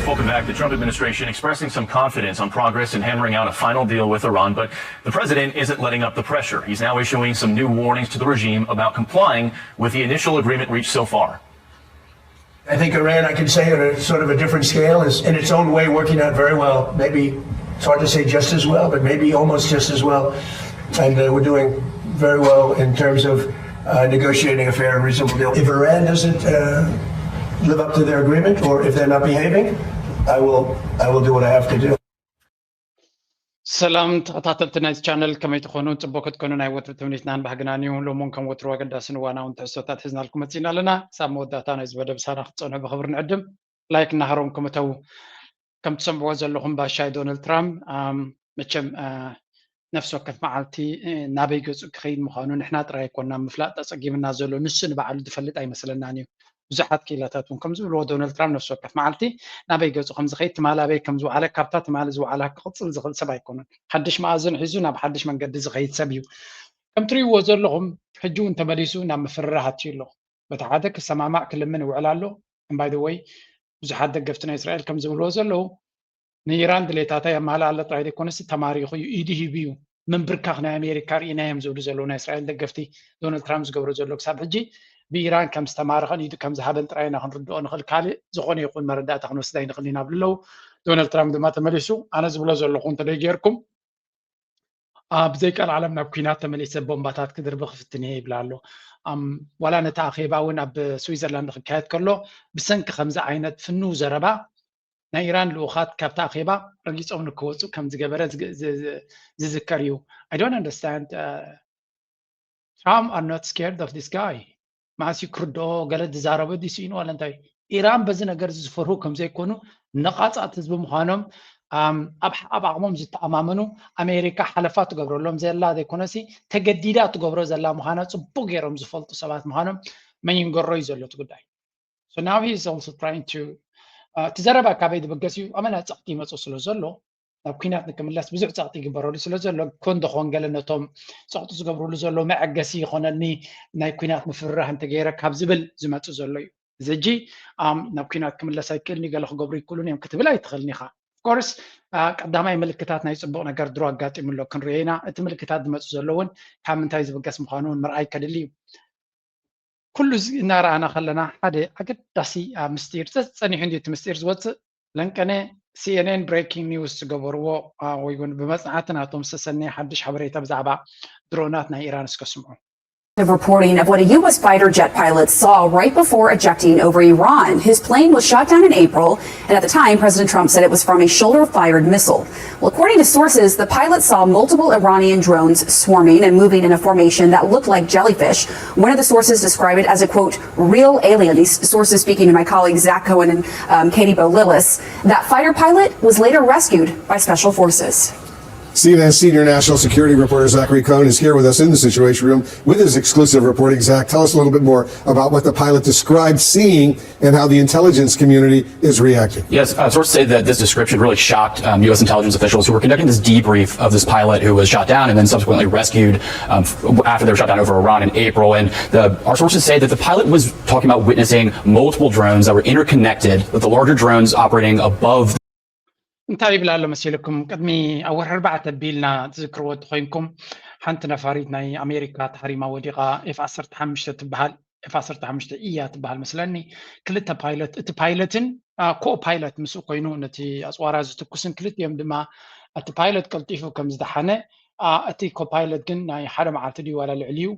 Welcome back. The Trump administration expressing some confidence on progress in hammering out a final deal with Iran, but the president isn't letting up the pressure. He's now issuing some new warnings to the regime about complying with the initial agreement reached so far. I think Iran, I can say, on a sort of a different scale, is in its own way working out very well. Maybe it's hard to say just as well, but maybe almost just as well. And uh, we're doing very well in terms of uh, negotiating a fair and reasonable deal. If Iran doesn't uh, live up to their agreement, or if they're not behaving, I will I will do what I have to do. ሰላም ተኸታተልቲ ናይዚ ቻነል፣ ከመይ ትኾኑ? ጽቡቅ ክትኮኑ ናይ ወትሩ ትምኒትናን ባህግናን እዩ። ሎሚ እውን ከም ወትሩ ኣገዳስን እዋናውን ትሕዝቶታት ሒዝናልኩም መጺእና ኣለና። ክሳብ መወዳእታ ናይዚ መደብ ምሳና ክትጸንሑ ብኽብሪ ንዕድም። ላይክ እናሃረምኩም እተዉ። ከም ትሰምዕዎ ዘለኹም ባሻይ ዶናልድ ትራምፕ፣ ኣም፣ መቸም፣ አ፣ ነፍሲ ወከፍ መዓልቲ፣ እ፣ ናበይ ገጹ ክኸይድ ምዃኑ ንሕና ጥራይ ኣይኮንና ምፍላጥ ኣጸጊምና ዘሎ፣ ንሱ ንባዕሉ ዝፈልጥ ኣይመስለናን እዩ። ብዙሓት ክኢላታት እውን ከም ዝብልዎ፣ ዶናልድ ትራምፕ ነፍሲ ወከፍ መዓልቲ ናበይ ገጹ ከም ዝኸይድ፣ ትማሊ ኣበይ ከም ዝወዓለ፣ ካብታ ትማሊ ዝወዓላ ክቕጽል ዝኽእል ሰብ ኣይኮነን። ሓድሽ መኣዝን ሒዙ ናብ ሓድሽ መንገዲ ዝኸይድ ሰብ እዩ። ከም ትርእይዎ ዘለኹም፣ ሕጂ እውን ተመሊሱ ናብ ምፍርራህ ኣትዩ ኣሎ። በቲ ሓደ ክሰማማዕ ክልምን ይውዕል ኣሎ። And by the way፣ ብዙሓት ደገፍቲ ናይ እስራኤል ከም ዝብልዎ ዘለዉ፣ ንኢራን ድሌታታ የማልኣላ ጥራይ ዘይኮነስ ተማሪኹ እዩ፣ ኢዱ ሂቡ እዩ። ምንብርካኽ ናይ ኣሜሪካ ርኢና እዮም ዝብሉ ዘለዉ ናይ እስራኤል ደገፍቲ፣ ዶናልድ ትራምፕ ዝገብሮ ዘሎ ክሳብ ሕጂ ብኢራን ከም ዝተማረኸን ኢዱ ከም ዝሃበን ጥራይ ኢና ክንርድኦ ንኽእል። ካልእ ዝኾነ ይኹን መረዳእታ ክንወስድ ኣይንኽእልን ኢና ብሉ ኣለዉ። ዶናልድ ትራምፕ ድማ ተመሊሱ፣ ኣነ ዝብሎ ዘለኹ እንተደይ ጌርኩም፣ ኣብ ዘይቃል ዓለም ናብ ኲናት ተመሊሰ ቦምባታት ክድርቢ ክፍትን እየ ይብል ኣሎ። ኣም፣ ዋላ ነቲ ኣኼባ እውን ኣብ ስዊዘርላንድ ክካየድ ከሎ፣ ብሰንኪ ከምዚ ዓይነት ፍኑው ዘረባ ናይ ኢራን ልኡኻት ካብቲ ኣኼባ ረጊጾም ንክወጹ ከም ዝገበረ ዝግ-፣ ዝ-፣ ዝ-፣ ዝዝከር እዩ። I don't understand, uh, Trump are not scared of this guy. መዓስ እዩ ክርድኦ? ገለ ዝዛረቦ ድዩ ስኢኑ ዋላ እንታይ? ኢራን በዚ ነገር እዚ ዝፈርሁ ከም ዘይኮኑ ነቓጻት ህዝቢ ምዃኖም፣ ኣም፣ ኣብ፣ ኣብ ዓቕሞም ዝተኣማመኑ፣ ኣሜሪካ ሓለፋ ትገብረሎም ዘላ ዘይኮነሲ ተገዲዳ ትገብሮ ዘላ ምዃና ጽቡቕ ገይሮም ዝፈልጡ ሰባት ምዃኖም መይንገሮ እዩ ዘሎ እቲ ጉዳይ። So now he is also trying to, uh፣ እቲ ዘረባ ካበይ ዝብገስ እዩ? ኣመና ጸቕጢ ይመጽእ ስለ ዘሎ፣ ናብ ኲናት ንክምለስ ብዙሕ ጸቕጢ ይግበረሉ ስለ ዘሎ፣ ኮን ደኾን ገለ ነቶም ጸቕጢ ዝገብርሉ ዘለዉ መዐገሲ ይኾነኒ፣ ናይ ኲናት ምፍርራህ እንተገይረ ካብ ዝብል ዝመጽእ ዘሎ እዩ። እዚ ሕጂ፣ ኣም፣ ናብ ኲናት ክምለስ ኣይክእልን እዩ፣ ገለ ክገብሩ ኣይክእሉን እዮም ክትብል ኣይትኽእልን ኢኻ። Of course፣ አ፣ ቀዳማይ ምልክታት ናይ ጽቡቕ ነገር ድሮ ኣጋጢሙ ኣሎ፣ ክንርእዮ ኢና። እቲ ምልክታት ዝመጽእ ዘሎ እውን ካብ ምንታይ ዝብገስ ምዃኑ እውን ምርኣይ ከድሊ እዩ። ኩሉ እዚ እናረኣና ከለና፣ ሓደ ኣገዳሲ፣ አ፣ ምስጢር፣ ጸ-፣ ጸኒሑ እንድዩ እቲ ምስጢር ዝወጽእ። ለንቀነ ሲኤንኤን ብሬኪንግ ኒውስ ዝገበርዎ፣ አ፣ ወይ እውን ብመጽናዕቲ ናቶም ዝተሰነየ ሓድሽ ሓበሬታ ብዛዕባ ድሮናት ናይ ኢራን እስከ ስምዑ። Of reporting of what a U S fighter jet pilot saw right before ejecting over Iran. His plane was shot down in April, and at the time, President Trump said it was from a shoulder fired missile. Well, according to sources, the pilot saw multiple Iranian drones swarming and moving in a formation that looked like jellyfish. One of the sources described it as a, quote, real alien. These sources speaking to my colleagues Zach Cohen and um, Katie Bo Lillis. That fighter pilot was later rescued by special forces. C N N senior national security reporter Zachary Cohen is here with us in the Situation Room with his exclusive reporting. Zach, tell us a little bit more about what the pilot described seeing and how the intelligence community is reacting. Yes, uh, sources say that this description really shocked um, U S intelligence officials who were conducting this debrief of this pilot who was shot down and then subsequently rescued um, after they were shot down over Iran in April. And the, our sources say that the pilot was talking about witnessing multiple drones that were interconnected, with the larger drones operating above. እንታይ ይብል ኣሎ መሲልኩም? ቅድሚ ኣብ ወርሒ ኣርባዕተ ኣቢልና ትዝክርዎ እንተኾይንኩም፣ ሓንቲ ነፋሪት ናይ ኣሜሪካ ተሃሪማ ወዲቓ፣ ኤፍ ዓሰርተ ሓሙሽተ ትበሃል፣ ኤፍ ዓሰርተ ሓሙሽተ እያ ትበሃል መስለኒ። ክልተ ፓይለት፣ እቲ ፓይለትን፣ አ፣ ኮ ፓይለት ምስኡ ኮይኑ ነቲ ኣጽዋራ ዝትኩስን፣ ክልቲኦም ድማ እቲ ፓይለት ቀልጢፉ ከም ዝደሓነ፣ አ፣ እቲ ኮ ፓይለት ግን ናይ ሓደ መዓልቲ ድዩ ዋላ ልዕሊኡ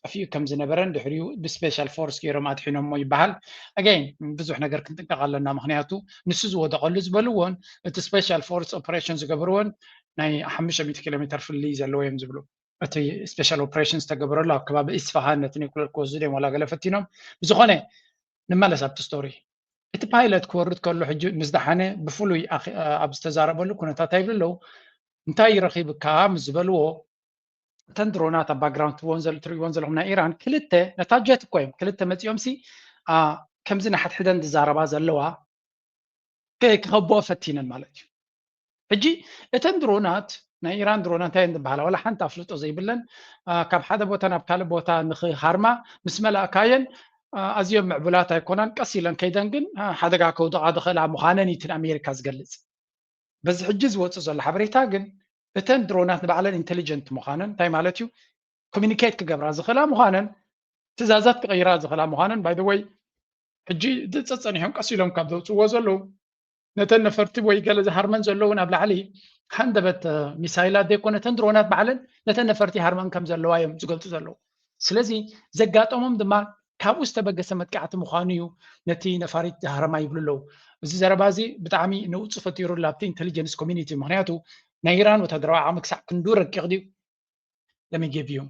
ጠፊኡ ከም ዝነበረን ድሕሪኡ ብስፔሻል ፎርስ ገይሮም ኣድሒኖሞ ይበሃል። ኣገይን ብዙሕ ነገር ክንጥንቀቕ ኣለና፣ ምኽንያቱ ንሱ ዝወደቐሉ ዝበልዎን እቲ ስፔሻል ፎርስ ኦፕሬሽን ዝገብርዎን ናይ ሓሙሽተ ሚእቲ ኪሎ ሜትር ፍልልይ ዘለዎ እዮም ዝብሉ። እቲ ስፔሻል ኦፕሬሽን ዝተገበረሉ ኣብ ከባቢ ኢስፋሃን ነቲ ኒኩለር ክወስዱ ድዮም ዋላ ገለ ፈቲኖም። ብዝኾነ ንመለስ ኣብቲ ስቶሪ። እቲ ፓይለት ክወርድ ከሎ ሕጂ ምስ ደሓነ ብፍሉይ ኣኺ-፣ ኣብ ዝተዛረበሉ ኩነታት ይብሉ ኣለዉ። እንታይ ረኺብካ ምስ ዝበልዎ፣ እተን ድሮናት ኣብ ባክግራውንድ ትሪእዎን ዘል-፣ ትሪእዎን ዘለኹም ናይ ኢራን ክልተ፣ ነታ ጀት እኮ እዮም ክልተ መጺኦምሲ፣ አ፣ ከምዚ ንሓድሕደን ዝዛረባ ዘለዋ ከ-፣ ክኸብኦ ፈቲነን ማለት እዩ። ሕጂ እተን ድሮናት፣ ናይ ኢራን ድሮናት እንታይ እየን ዝበሃላ? ዋላ ሓንቲ ኣፍልጦ ዘይብለን፣ አ፣ ካብ ሓደ ቦታ ናብ ካልእ ቦታ ንኽሃርማ ምስ መላእካየን፣ ኣዝዮም ምዕቡላት ኣይኮናን። ቀስ ኢለን ከይደን ግን ሓደጋ ከውድቓ ዝኽእላ ምዃነን እዩ እቲ ንኣሜሪካ ዝገልጽ። በዚ ሕጂ ዝወፅእ ዘሎ ሓበሬታ ግን እተን ድሮናት ንባዕለን ኢንቴሊጀንት ምዃነን፣ እንታይ ማለት እዩ፣ ኮሚኒኬት ክገብራ ዝኽእላ ምዃነን፣ ትእዛዛት ክቐይራ ዝኽእላ ምዃነን። ባይ ወይ ሕጂ ጸጸኒሖም ቀስ ኢሎም ካብ ዘውፅዎ ዘለዉ ነተን ነፈርቲ ወይ ገለ ዝሃርመን ዘለዉ ናብ ላዕሊ ሃንደበት ሚሳይላት ዘይኮነ እተን ድሮናት ባዕለን ነተን ነፈርቲ ሃርመን ከም ዘለዋ እዮም ዝገልፁ ዘለዉ። ስለዚ ዘጋጠሞም ድማ ካብኡ ዝተበገሰ መጥቃዕቲ ምዃኑ እዩ ነቲ ነፋሪት ዝሃረማ ይብሉ ኣለዉ። እዚ ዘረባ እዚ ብጣዕሚ ነውፂ ፈጢሩሉ ኣብቲ ኢንቴሊጀንስ ኮሚኒቲ፣ ምክንያቱ ናይ ኢራን ወታደራዊ ዓቕሚ ክሳዕ ክንዱ ረቂቕ ድዩ ለሚጌብ እዩ።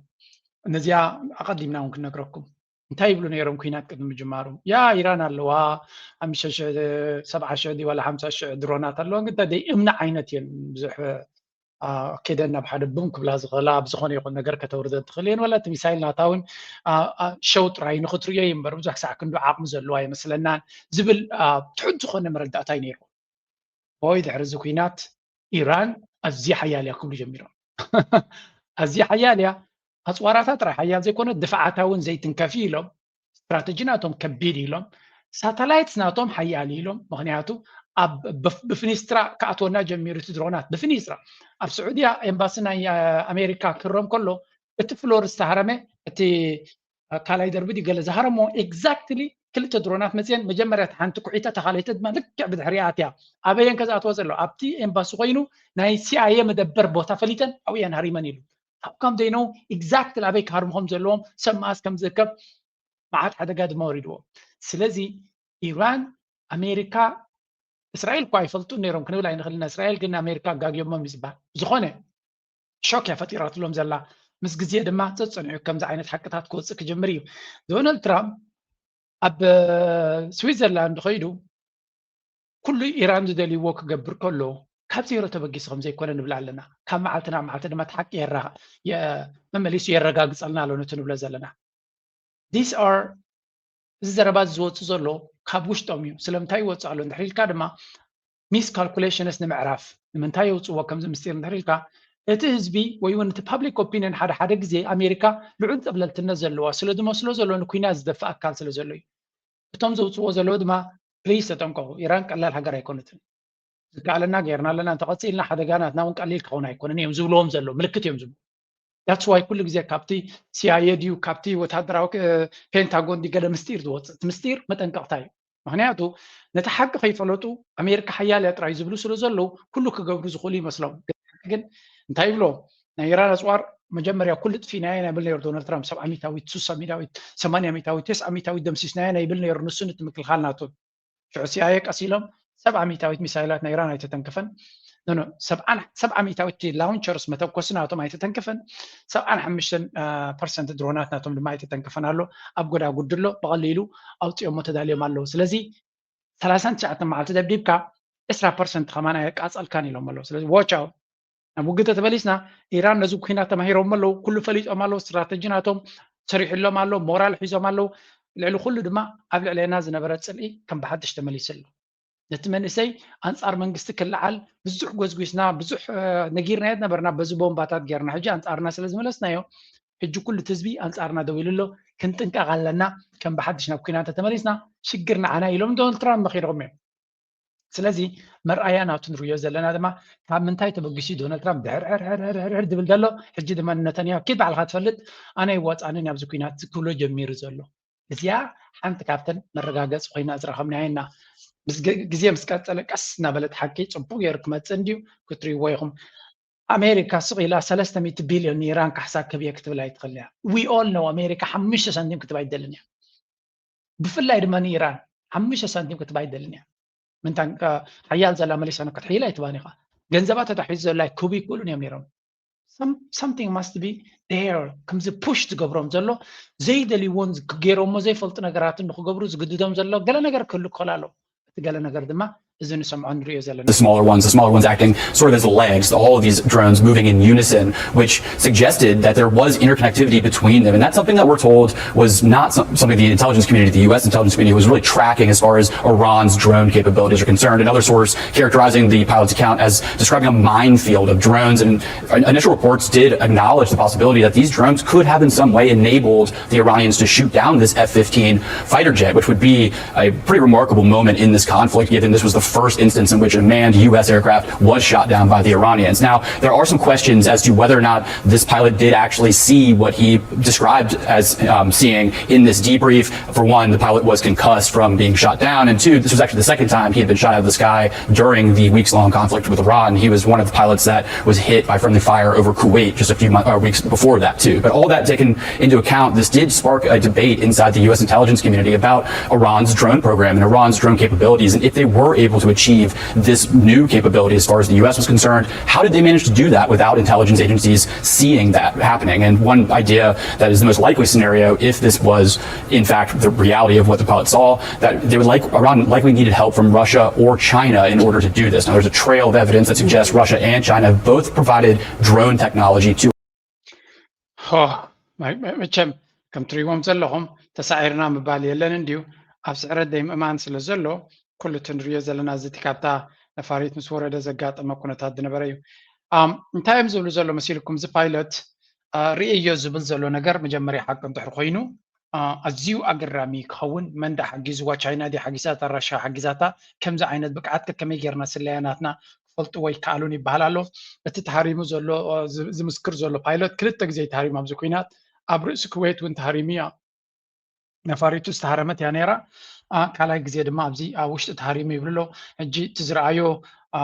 ነዚኣ ኣቐዲምና እውን ክነግረኩም እንታይ ይብሉ ነይሮም ኩናት ቅድሚ ምጅማሩ። ያ ኢራን ኣለዋ ሓሙሽተ ሽሕ፣ ሰብዓ ሽሕ ድዩ ዋላ ሓምሳ ሽሕ ድሮናት ኣለዋ፣ ግን ደይ እምኒ ዓይነት እየን ብዙሕ ከደን ናብ ሓደ ቡም ክብላ ዝኽእላ ኣብ ዝኾነ ይኹን ነገር ከተውርደን ትኽእል እየን። ዋላ እቲ ሚሳይል ናታ እውን ሸው ጥራይ ንኽትርእዮ እዩ እምበር ብዙሕ ክሳዕ ክንዱ ዓቕሚ ዘለዋ ኣይመስለናን ዝብል ትሑት ዝኾነ መረዳእታ እዩ ነይሩ። ወይ ድሕሪ እዚ ኩናት ኢራን ኣዝያ ሓያል እያ ክብሉ ጀሚሮም። ኣዝያ ሓያል እያ፣ ኣፅዋራታ ጥራይ ሓያል ዘይኮነ ድፍዓታ እውን ዘይትንከፍ ኢሎም፣ ስትራተጂ ናቶም ከቢድ ኢሎም፣ ሳተላይትስ ናቶም ሓያል ኢሎም። ምክንያቱ ኣብ ብፍኒስትራ ክኣትወና ጀሚሩ እቲ ድሮናት ብፍኒስትራ። ኣብ ስዑድያ ኤምባሲ ናይ ኣሜሪካ ክረም ከሎ እቲ ፍሎር ዝተሃረመ እቲ ካልኣይ ደርቢ ድዩ ገለ ዝሃረሞ ኤግዛክትሊ ክልተ ድሮናት መፅየን፣ መጀመርያ ሓንቲ ኩሒተ ተኻለይተ ድማ ልክዕ ብድሕሪኣ ኣትያ። ኣበየን ከዝኣትወ ዘሎ ኣብቲ ኤምባሲ ኮይኑ ናይ ሲኣይኤ መደበር ቦታ ፈሊጠን ኣብኡ እየን ሃሪመን ኢሉ። ካብ ከም ዘይነው ኤግዛክትሊ ኣበይ ክሃርሙ ከም ዘለዎም ሰብ መኣስ ከም ዝርከብ መዓት ሓደጋ ድማ ወሪድዎ። ስለዚ ኢራን ኣሜሪካ እስራኤል እኳ ኣይፈልጡ ነይሮም ክንብል ኣይንኽእልና። እስራኤል ግን ኣሜሪካ ኣጋግዮሞም እዩ ዝበሃል። ዝኾነ ሾክ እያ ፈጢራትሎም ዘላ። ምስ ግዜ ድማ ጸጸኒዑ ከምዚ ዓይነት ሓቅታት ክወጽእ ክጅምር እዩ። ዶናልድ ትራምፕ ኣብ ስዊዘርላንድ ኸይዱ ኩሉ ኢራን ዝደልይዎ ክገብር ከሎ ካብ ዜሮ ተበጊሱ ከም ዘይኮነ ንብል ኣለና። ካብ መዓልቲ ናብ መዓልቲ ድማ እቲ ሓቂ መመሊሱ የረጋግጸልና ኣሎ ነቲ ንብሎ ዘለና። These are እዚ ዘረባ እዚ ዝወፅእ ዘሎ ካብ ውሽጦም እዩ። ስለምንታይ ይወፅእ ኣሎ እንድሕር ኢልካ ድማ ሚስ ካልኩሌሽንስ ንምዕራፍ ንምንታይ የውፅዎ ከምዚ ምስጢር እንድሕር ኢልካ እቲ ህዝቢ ወይ እውን እቲ ፓብሊክ ኦፒኒየን ሓደ ሓደ ግዜ ኣሜሪካ ልዑል ፀብለልትነት ዘለዋ ስለ ዝመስሎ ዘሎ ንኩናት ዝደፍእ ኣካል ስለ ዘሎ እዩ። እቶም ዘውፅዎ ዘለዉ ድማ ፕሊስ ተጠንቀቑ፣ ኢራን ቀላል ሃገር ኣይኮነትን። ዝከኣለና ገይርና ኣለና፣ እንተቐፂልና ሓደጋ ናትና እውን ቀሊል ክኸውን ኣይኮነን እዮም ዝብልዎም ዘለዉ፣ ምልክት እዮም ዝብሉ። That's why ኩሉ ግዜ ካብቲ ሲኣይኤ ድዩ ካብቲ ወታደራዊ ፔንታጎን ድዩ ገለ ምስጢር ዝወፅእ፣ እቲ ምስጢር መጠንቀቕታ እዩ። ምክንያቱ ነቲ ሓቂ ከይፈለጡ ኣሜሪካ ሓያል እያ ጥራይ ዝብሉ ስለ ዘለዉ ኩሉ ክገብሩ ዝኽእሉ ይመስሎም። ግን እንታይ ይብሎ ናይ ኢራን ኣፅዋር መጀመርያ ኩሉ ጥፊእናዮ ኢና ይብል ነይሩ ዶናልድ ትራምፕ። ሰብዓ ሚታዊት፣ ሱሳ ሚታዊት፣ ሰማንያ ሚታዊት፣ ተስዓ ሚታዊት ደምሲስናዮ ኢና ይብል ነይሩ ንሱ ነቲ ምክልኻል ናቱ። ሽዑ ሲኣይኤ ቀስ ኢሎም ሰብዓ ሚታዊት ሚሳይላት ናይ ኢራን ኣይተተንከፈን። ኖ ኖ፣ ሰብዓ ሚታዊት ላውንቸርስ መተኮሲ ናቶም ኣይተተንከፈን። ሰብዓን ሓሙሽተን ፐርሰንት ድሮናት ናቶም ድማ ኣይተተንከፈን ኣሎ። ኣብ ጎዳጉዲ ኣሎ፣ ብቐሊሉ ኣውፂኦሞ ተዳልዮም ኣለዉ። ስለዚ ሰላሳን ትሽዓተን መዓልቲ ደብዲብካ ዕስራ ፐርሰንት ከማን ኣየቃፀልካን ኢሎም ኣለዉ። ስለዚ ዋች ኣውት። ናብ ውግእ ተተመሊስና ኢራን ነዚ ኩናት ተማሂሮም ኣለዉ፣ ኩሉ ፈሊጦም ኣለዉ፣ ስትራተጂ ናቶም ሰሪሕሎም ኣሎ፣ ሞራል ሒዞም ኣለዉ። ልዕሊ ኩሉ ድማ ኣብ ልዕሌና ዝነበረ ፅልኢ ከም ብሓድሽ ተመሊሱ ኣሎ። ነቲ መንእሰይ ኣንፃር መንግስቲ ክለዓል ብዙሕ ጎዝጒስና፣ ብዙሕ ነጊርናዮ ነበርና፣ በዚ ቦምባታት ጌርና። ሕጂ ኣንፃርና ስለ ዝመለስናዮ ሕጂ ኩሉ እቲ ህዝቢ ኣንፃርና ደው ኢሉ ኣሎ። ክንጥንቀቕ ኣለና። ከም ብሓድሽ ናብ ኩናት ተተመሊስና ሽግር ንዓና ኢሎም ዶናልድ ትራምፕ መኺሮም እዮም። ስለዚ መርኣያ ናቱ ንርእዮ ዘለና ድማ ካብ ምንታይ ተበጊሱ ዶናልድ ትራምፕ ድሕርሕርሕርሕር ድብል ዘሎ። ሕጂ ድማ ንነተንያሁ ኪድ ባዕልካ ትፈልጥ ኣነ ይዋፃንን ኣብዚ ኩናት ክብሎ ጀሚሩ ዘሎ። እዚኣ ሓንቲ ካብተን መረጋገፂ ኮይና ዝረኸብናየና። ግዜ ምስ ቀፀለ ቀስ እናበለት ሓቂ ፅቡቅ ገይሩ ክመፅእ እንድዩ ክትርእይዎ ኢኹም። ኣሜሪካ ስቕ ኢላ ሰለስተ ሚእቲ ቢልዮን ንኢራን ካሕሳ ክህብ እየ ክትብል ኣይትኽእል እያ። We all know ኣሜሪካ ሓሙሽተ ሳንቲም ክትህብ ኣይደልን እያ። ብፍላይ ድማ ንኢራን ሓሙሽተ ሳንቲም ክትህብ ኣይደልን እያ። ምንታ ሓያል ዘላ መሊሳ ክትሕይል ኣይትባን ኢኻ። ገንዘባ ተታሒዙ ዘላ ክህቡ ይክእሉን እዮም ነይሮም። Something must be there። ከምዚ ፑሽ ዝገብሮም ዘሎ ዘይደልይዎን ገይሮሞ ዘይፈልጡ ነገራትን ንክገብሩ ዝግድዶም ዘሎ ገለ ነገር ክህሉ ክኽእል ኣሎ። እቲ ገለ ነገር ድማ እዚ ንሰምዖ ንሪኦ ዘለና the smaller ones, the smaller ones acting sort of as legs, all of these drones moving in unison, which suggested that there was interconnectivity between them. And that's something that we're told was not some, something the intelligence community, the U S intelligence community, was really tracking as far as Iran's drone capabilities are concerned. Another source characterizing the pilot's account as describing a minefield of drones. And initial reports did acknowledge the possibility that these drones could have in some way enabled the Iranians to shoot down this F fifteen fighter jet, which would be a pretty remarkable moment in this conflict, given this was the first instance in which a manned U S aircraft was shot down by the Iranians. Now, there are some questions as to whether or not this pilot did actually see what he described as um, seeing in this debrief. For one, the pilot was concussed from being shot down, and two, this was actually the second time he had been shot out of the sky during the weeks-long conflict with Iran. He was one of the pilots that was hit by friendly fire over Kuwait just a few months, uh, weeks before that, too. But all that taken into account, this did spark a debate inside the U S intelligence community about Iran's drone program and Iran's drone capabilities, and if they were able to achieve this new capability as far as the U S was concerned, how did they manage to do that without intelligence agencies seeing that happening? And one idea that is the most likely scenario, if this was in fact the reality of what the pilot saw, that they would like Iran likely needed help from Russia or China in order to do this. Now, there's a trail of evidence that suggests Russia and China have both provided drone technology to ሆ፣ መ- መ- መቸም ከም ትሪእዎም ዘለኹም ተሳዒርና ምባል የለን እንድዩ። ኣብ ስዕረት ዘይምእማን ስለ ዘሎ ኩሉ እቲ ንሪኦ ዘለና እዚ እቲ ካብታ ነፋሪት ምስ ወረደ ዘጋጠመ ኩነታት ዝነበረ እዩ። ኣም፣ እንታይ እዮም ዝብሉ ዘሎ መሲልኩም? እዚ ፓይለት አ፣ ርእየዮ ዝብል ዘሎ ነገር መጀመርያ ሓቂ እንድሕር ኮይኑ አ፣ ኣዝዩ ኣገራሚ ክኸውን። መን ዳ ሓጊዝዋ? ቻይና ድያ ሓጊዛታ? ራሻ ሓጊዛታ? ከምዚ ዓይነት ብቅዓት ከከመይ ጌርና ስለያ ናትና ክፈልጥዎ ይከኣሉን ይበሃል ኣሎ። እቲ ተሃሪሙ ዘሎ አ፣ ዝ- ዝምስክር ዘሎ ፓይለት ክልተ ግዜ ተሃሪሙ ኣብዚ ኩናት ኣብ ርእሲ ኩዌት እውን ተሃሪሙ እያ። ነፋሪቱ ዝተሃረመት እያ ነይራ። አ፣ ካልኣይ ግዜ ድማ ኣብዚ ኣብ ውሽጢ ተሃሪሙ ይብሉ ኣሎ። ሕጂ እቲ ዝረኣዮ አ፣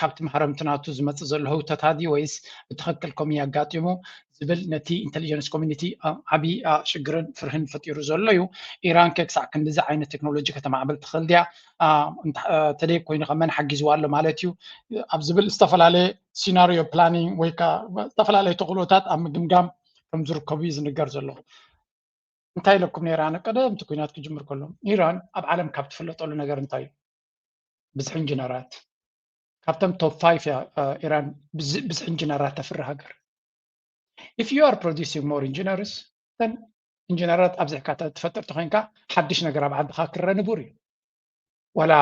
ካብቲ ማህረምቲ ናቱ ዝመፅእ ዘሎ ህውተታ ድዩ ወይስ ብትኽክል ከምኡ እዩ ኣጋጢሙ ዝብል ነቲ ኢንተሊጀንስ ኮሚኒቲ አ፣ ዓብዪ አ፣ ሽግርን ፍርህን ፈጢሩ ዘሎ እዩ። ኢራን ከ ክሳዕ ክንድዚ ዓይነት ቴክኖሎጂ ከተማዕብል ትኽእል ድያ? አ፣ እንተ- አ፣ ተደይ ኮይኑ ከ መን ሓጊዝዋ ኣሎ ማለት እዩ ኣብ ዝብል ዝተፈላለየ ሲናሪዮ ፕላኒንግ ወይ ከዓ ዝተፈላለየ ተኽእሎታት ኣብ ምግምጋም ከም ዝርከቡ እዩ ዝንገር ዘሎ። እንታይ ኢለኩም ነይረ? ኣነ ቀደም እቲ ኩናት ክጅምር ከሎ ኢራን ኣብ ዓለም ካብ ትፍለጠሉ ነገር እንታይ እዩ? ብዝሒ ኢንጂነራት። ካብቶም ቶፕ ፋይቭ እያ አ፣ ኢራን ብዝ- ብዝሒ ኢንጂነራት ተፍሪ ሃገር። If you are producing more engineers, then ኢንጂነራት ኣብዚሕካ ተ- ትፈጥር ተኮይንካ ሓድሽ ነገር ኣብ ዓድኻ ክረ ንቡር እዩ። ዋላ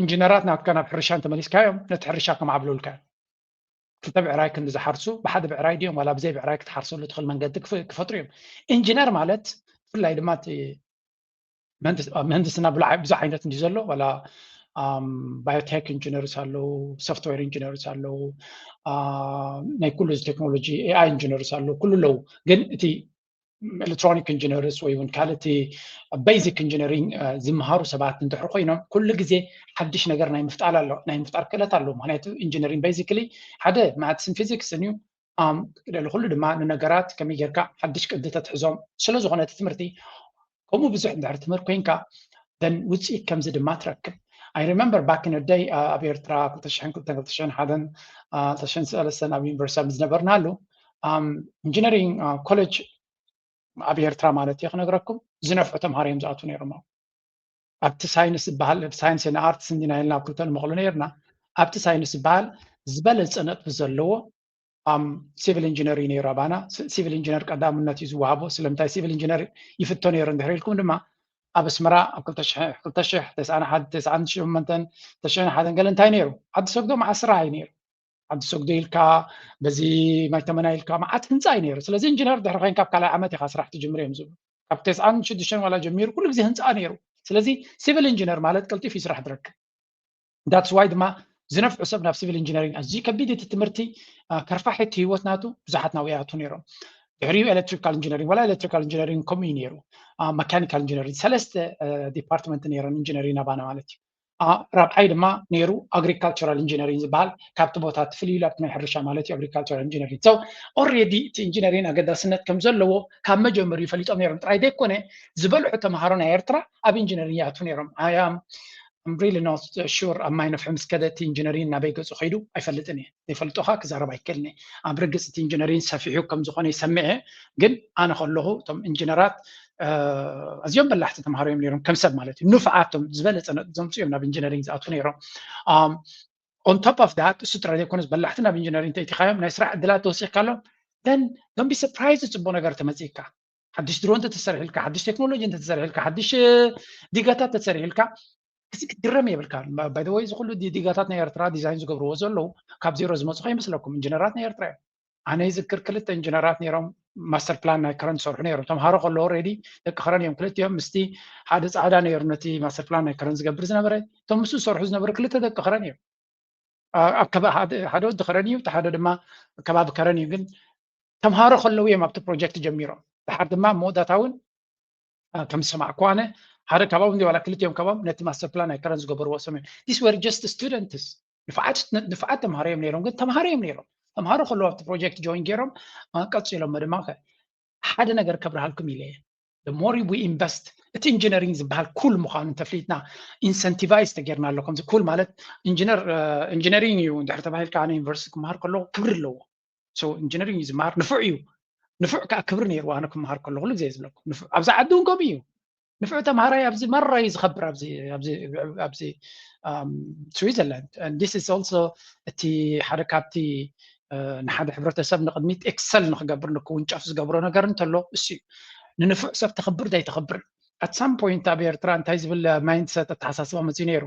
ኢንጂነራት ናትካ ናብ ሕርሻ እንተመሊስካዮም ነቲ ሕርሻ ከማዕብሉልካ እዮም። ክልተ ብዕራይ ክንዲ ዝሓርሱ ብሓደ ብዕራይ ድዮም ዋላ ብዘይ ብዕራይ ክትሓርሰሉ ትኽእል መንገዲ ክፍ- ክፈጥሩ እዮም። ኢንጂነር ማለት ብፍላይ ድማ እቲ ምህንድስ- ኣብ ምህንድስና ብላ- ብዙሕ ዓይነት እንዲ ዘሎ ዋላ ባዮቴክ ኢንጂነርስ ኣለዉ፣ ሶፍትዌር ኢንጂነርስ ኣለዉ፣ አ፣ ናይ ኩሉ እዚ ቴክኖሎጂ ኤኣይ ኢንጂነርስ ኣለዉ፣ ኩሉ ኣለዉ። ግን እቲ ኤሌክትሮኒክ ኢንጂነርስ ወይ እውን ካልእ እቲ ቤዚክ ኢንጂነሪንግ ዝምሃሩ ሰባት እንድሕር ኮይኖም ኩሉ ግዜ ሓድሽ ነገር ናይ ምፍጣር ኣሎ ናይ ምፍጣር ክእለት ኣለዎ። ምክንያቱ ኢንጂነሪንግ ቤዚክሊ ሓደ ማትስን ፊዚክስን እዩ። ኣም፣ ልዕሊ ኩሉ ድማ ንነገራት ከመይ ጌርካ ሓድሽ ቅዲ ተትሕዞም ስለ ዝኾነ እቲ ትምህርቲ ከምኡ ብዙሕ እንድሕር ትምህር ኮይንካ ደን ውፅኢት ከምዚ ድማ ትረክብ። I remember back in the day ኣብ ኤርትራ ክልተ ሽሕን ክልተን ክልተ ሽሕን ሓደን ክልተ ሽሕን ሰለስተን ኣብ ዩኒቨርሲቲ ኣብ ዝነበርናሉ ኢንጂነሪንግ ኮሌጅ ኣብ ኤርትራ ማለት እየ ክነግረኩም ዝነፍዑ ተምሃሮ እዮም ዝኣትዉ ነይሮም። ኣብቲ ሳይንስ ዝበሃል ሳይንስ ን ኣርትስ እንዲና ኢልና ኣብ ክልተ ንመቕሎ ነይርና። ኣብቲ ሳይንስ ዝበሃል ዝበለፀ ነጥቢ ዘለዎ ሲቪል ኢንጂነር እዩ ነይሩ ኣባና። ሲቪል ኢንጂነር ቀዳምነት እዩ ዝወሃቦ። ስለምንታይ ሲቪል ኢንጂነር ይፍቶ ነይሩ እንድሕር ኢልኩም ድማ ኣብ ኣስመራ ኣብ ክልተ ሽሕ ክልተ ሽሕ ተስዓን ሓደን ተስዓን ሸሞንተን ክልተ ሽሕን ሓደን ገለ እንታይ ነይሩ ዓዲ ሰግዶ መዓት ስራሕ እዩ ነይሩ። ዓዲ ሰግዶ ኢልካ በዚ ማይተመና ኢልካ መዓት ህንፃ እዩ ነይሩ። ስለዚ ኢንጂነር ድሕሪ ኮይንካ ኣብ ካልኣይ ዓመት ኢኻ ስራሕ ትጅምር እዮም ዝብሉ። ካብ ተስዓን ሽዱሽተን ዋላ ጀሚሩ ኩሉ ግዜ ህንፃ ነይሩ። ስለዚ ሲቪል ኢንጂነር ማለት ቀልጢፉ እዩ ስራሕ ዝረክብ። That's why ድማ ዝነፍዑ ሰብ ናብ ሲቪል ኢንጂነሪንግ ኣዝዩ ከቢድ እቲ ትምህርቲ አ፣ ከርፋሕ እቲ ህይወት ናቱ ብዙሓት ናብኡ ይኣትዉ ነይሮም። ድሕሪኡ ኤሌክትሪካል ኢንጂነሪንግ ዋላ ኤሌክትሪካል ኢንጂነሪንግ ከምኡ እዩ ነይሩ። አ፣ መካኒካል ኢንጂነሪንግ ሰለስተ አ፣ ዲፓርትመንት ነይረን ኢንጂነሪንግ ኣባና ማለት እዩ። አ፣ ራብዓይ ድማ ነይሩ ኣግሪካልቸራል ኢንጂነሪንግ ዝበሃል ካብቲ ቦታ ትፍልይሉ ኣብቲ ናይ ሕርሻ ማለት እዩ ኣግሪካልቸራል ኢንጂነሪንግ። So ኦልሬዲ እቲ ኢንጂነሪንግ ኣገዳስነት ከም ዘለዎ ካብ መጀመሪኡ ፈሊጦም ነይሮም ጥራይ ዘይኮነ ዝበልሑ ተምሃሮ ናይ ኤርትራ ኣብ ኢንጂነሪንግ ይኣትዉ ነይሮም። ኣያም I'm really not sure ኣብ ማይ ነፍሒ ምስ ከደ እቲ ኢንጂነሪን ናበይ ገጹ ከይዱ ኣይፈልጥን እየ። ዘይፈልጦኻ ክዛረብ ኣይክእልን እየ። ኣብ ርግጽ እቲ ኢንጂነሪን ሰፊሑ ከም ዝኾነ ይሰምዕ እየ፣ ግን ኣነ ከለኹ እቶም ኢንጂነራት ኣዝዮም በላሕቲ ተምሃሮ እዮም ነይሮም፣ ከም ሰብ ማለት እዩ። ንፉዓት እቶም ዝበለጸ ነጥቢ ዘምጽኡ እዮም ናብ ኢንጂነሪንግ ዝኣትዉ ነይሮም። On top of that እሱ ጥራይ ዘይኮነስ በላሕቲ ናብ ኢንጂነሪንግ ተእቲኻዮም ናይ ስራሕ ዕድላት ተወሲኽካሎም then don't be surprised ጽቡቕ ነገር ተመጺእካ። ሓድሽ ድሮ እንተተሰሪሕልካ፣ ሓድሽ ቴክኖሎጂ እንተተሰሪሕልካ፣ ሓድሽ ዲጋታት ተሰሪሕልካ እዚ ክትግረም የብልካ። By the way እዚ ኩሉ ዲጋታት ናይ ኤርትራ ዲዛይን ዝገብርዎ ዘለዉ ካብ ዜሮ ዝመፁ ከይመስለኩም፣ ኢንጂነራት ናይ ኤርትራ እዮም። ኣነ ይዝክር ክልተ ኢንጂነራት ነይሮም ማስተር ፕላን ናይ ከረን ዝሰርሑ ነይሮም። ተምሃሮ ከለዉ ሬዲ ደቂ ከረን እዮም ክልቲኦም። ምስቲ ሓደ ፃዕዳ ነይሩ ነቲ ማስተር ፕላን ናይ ከረን ዝገብር ዝነበረ፣ እቶም ምስኡ ዝሰርሑ ዝነበሩ ክልተ ደቂ ከረን እዮም። ኣብ ሓደ ወዲ ከረን እዩ፣ ሓደ ድማ ከባቢ ከረን እዩ። ግን ተምሃሮ ከለዉ እዮም ኣብቲ ፕሮጀክት ጀሚሮም። ድሓር ድማ መወዳእታ እውን ከም ዝሰማዕኩ ኣነ ሓደ ካባኦም እንዲ ዋላ ክልቲኦም ካባኦም ነቲ ማስተር ፕላን ናይ ከረን ዝገበርዎ ሰም እዮም። These were just students። ንፍዓት ተምሃሮ እዮም ነይሮም፣ ግን ተምሃሮ እዮም ነይሮም። ተምሃሮ ከለዉ ኣብቲ ፕሮጀክት ጆይን ገይሮም ቀፂሎም ድማ ሓደ ነገር ከብርሃልኩም ኢለ እየ። The more we invest እቲ ኢንጂነሪንግ ዝበሃል ኩል ምዃኑ እንተፍሊጥና ኢንሰንቲቫይዝ ተጌርና ኣሎ። ከምዚ ኩል ማለት ኢንጂነር ኢንጂነሪንግ እዩ እንድሕር ተባሂልካ ኣነ ዩኒቨርሲቲ ክመሃር ከለኹ ክብሪ ኣለዎ። ኢንጂነሪንግ እዩ ዝመሃር ንፉዕ እዩ። ንፉዕ ከዓ ክብሪ ነይርዎ። ኣነ ክመሃር ከለኹ ኩሉ ግዜ ዝብለኩም ኣብዛ ዓዲ እውን ከምኡ እዩ። ንፉዕ ተምሃራይ ኣብዚ ማራ እዩ ዝኸብር። ኣብዚ ስዊዘርላንድ this is also እቲ ሓደ ካብቲ ንሓደ ሕብረተሰብ ንቅድሚት ኤክሰል ንክገብር ንክውንጨፍ ዝገብሮ ነገር እንተሎ እሱ እዩ። ንንፉዕ ሰብ ተኽብር ዘይተኽብር at some point ኣብ ኤርትራ እንታይ ዝብል ማይንድሰት ኣተሓሳስባ መፅዩ ነይሩ።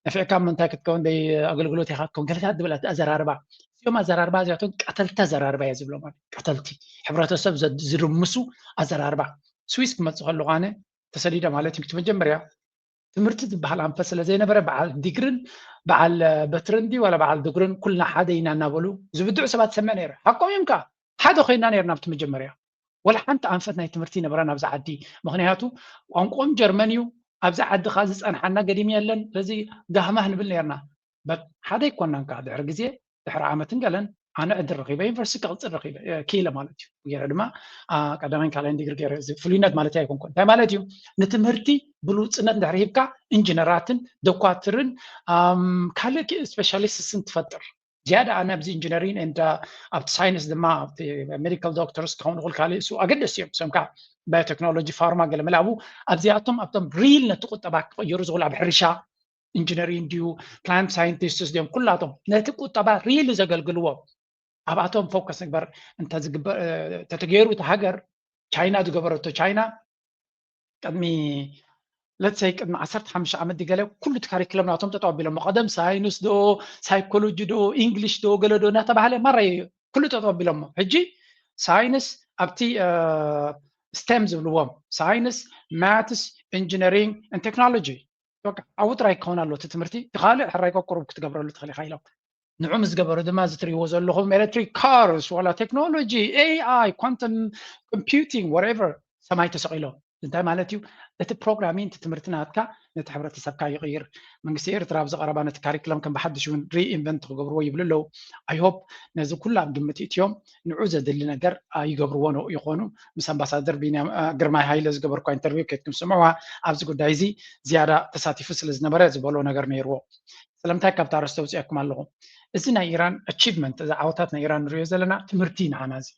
ነፊዕካ እሞ እንታይ ክትከውን ደይ ኣገልግሎት ኢካ ክትከውን ገለታት ዝብል ኣዘራርባ። እዚኦም ኣዘራርባ እዚኣቶም ቀተልቲ ኣዘራርባ እየ ዝብሎም። ቀተልቲ ሕብረተሰብ ዝርምሱ ኣዘራርባ። ስዊስ ክመፅእ ከለኩ ኣነ ተሰዲደ ማለት እዩ። መጀመርያ ትምህርቲ ዝበሃል ኣንፈት ስለ ዘይነበረ በዓል ዲግርን በዓል በትርን ድዩ ዋላ በዓል ድግርን ኩልና ሓደ ኢና እናበሉ ዝብድዑ ሰባት ሰምዕ ነይረ። ሓቆም እዮም ከዓ ሓደ ኮይና ነይርና ኣብቲ መጀመርያ። ወላ ሓንቲ ኣንፈት ናይ ትምህርቲ ይነበረን ኣብዚ ዓዲ። ምክንያቱ ቋንቋኦም ጀርመን እዩ። ኣብዚ ዓዲ ከዓ ዝፀንሓና ገዲም የለን። ስለዚ ጋህማህ ንብል ነይርና። ሓደ ኣይኮናን ከዓ ድሕሪ ግዜ ድሕሪ ዓመትን ገለን ኣነ ዕድል ረኺበ ዩኒቨርሲቲ ክቕፅል ረኺበ ክኢለ ማለት እዩ። ገይረ ድማ ቀዳማይን ካልኣይን ዲግሪ ገይረ። እዚ ፍሉይነት ማለት ኣይኮንኩን። እንታይ ማለት እዩ? ንትምህርቲ ብሉፅነት እንድሕር ሂብካ ኢንጂነራትን ደኳትርን ካልእ ስፔሻሊስትስን ትፈጥር። ዝያዳ ኣነ ኣብዚ ኢንጂነሪን and ኣብቲ ሳይንስ ድማ ኣብቲ ሜዲካል ዶክተርስ ክኸውን ይኽእል ካልእ እሱ ኣገደስቲ እዮም። ሰምካ ባዮቴክኖሎጂ፣ ፋርማ፣ ገለ መላቡ ኣብዚኣቶም ኣብቶም ሪል ነቲ ቁጠባ ክቕይሩ ዝኽእሉ ኣብ ሕርሻ ኢንጂነሪን ድዩ ፕላንት ሳይንቲስትስ ድዮም ኩላቶም ነቲ ቁጠባ ሪል ዘገልግልዎም ኣብኣቶም ፎከስ ንግበር እንተዝግበር ተተገይሩ እቲ ሃገር ቻይና ዝገበረቶ ቻይና ቅድሚ ለትሰይ ቅድሚ ዓሰርተ ሓሙሽተ ዓመት ድገለ ኩሉ እቲ ካሪክለም ናቶም ጠጠው ኣቢሎሞ። ቀደም ሳይንስ ዶ ሳይኮሎጂ ዶ ኢንግሊሽ ዶ ገለ ዶ እናተባሃለ ማራ ኩሉ ጠጠው ኣቢሎሞ። ሕጂ ሳይንስ ኣብቲ ስቴም ዝብልዎም ሳይንስ ማትስ ኢንጂነሪንግ ቴክኖሎጂ ኣብኡ ጥራይ ክኸውን ኣሎ እቲ ትምህርቲ። እቲ ካልእ ሕራይ ቁሩብ ክትገብረሉ ትኽእል ኢኻ ኢሎም። ንዑ ምስ ገበሩ ድማ እዚ ትሪእዎ ዘለኹም ኤሌክትሪክ ካርስ ዋላ ቴክኖሎጂ ኤኣይ ኳንተም ኮምፒውቲንግ whatever ሰማይ ተሰቒሎም። እንታይ ማለት እዩ? እቲ ፕሮግራሚንግ እቲ ትምህርቲ ናትካ ነቲ ሕብረተሰብካ ይቕይር። መንግስቲ ኤርትራ ኣብዚ ቀረባ ነቲ ካሪክለም ከም ብሓድሽ እውን ሪኢንቨንት ክገብርዎ ይብሉ ኣለዉ። I hope ነዚ ኩሉ ኣብ ግምት እትዮም ንዑ ዘድሊ ነገር ይገብርዎ ይኾኑ። ምስ ኣምባሳደር ቢንያም ግርማይ ሃይለ ዝገበርኳ ኢንተርቪው ኬድኩም ስምዕዋ። ኣብዚ ጉዳይ እዚ ዝያዳ ተሳቲፉ ስለ ዝነበረ ዝበሎ ነገር ነይርዎ። ስለምንታይ ካብታ ኣርእስቲ ኣውፅኣኩም ኣለኹ? እዚ ናይ ኢራን ኣቺቭመንት፣ እዚ ዓወታት ናይ ኢራን ንሪኦ ዘለና ትምህርቲ ንዓና እዚ።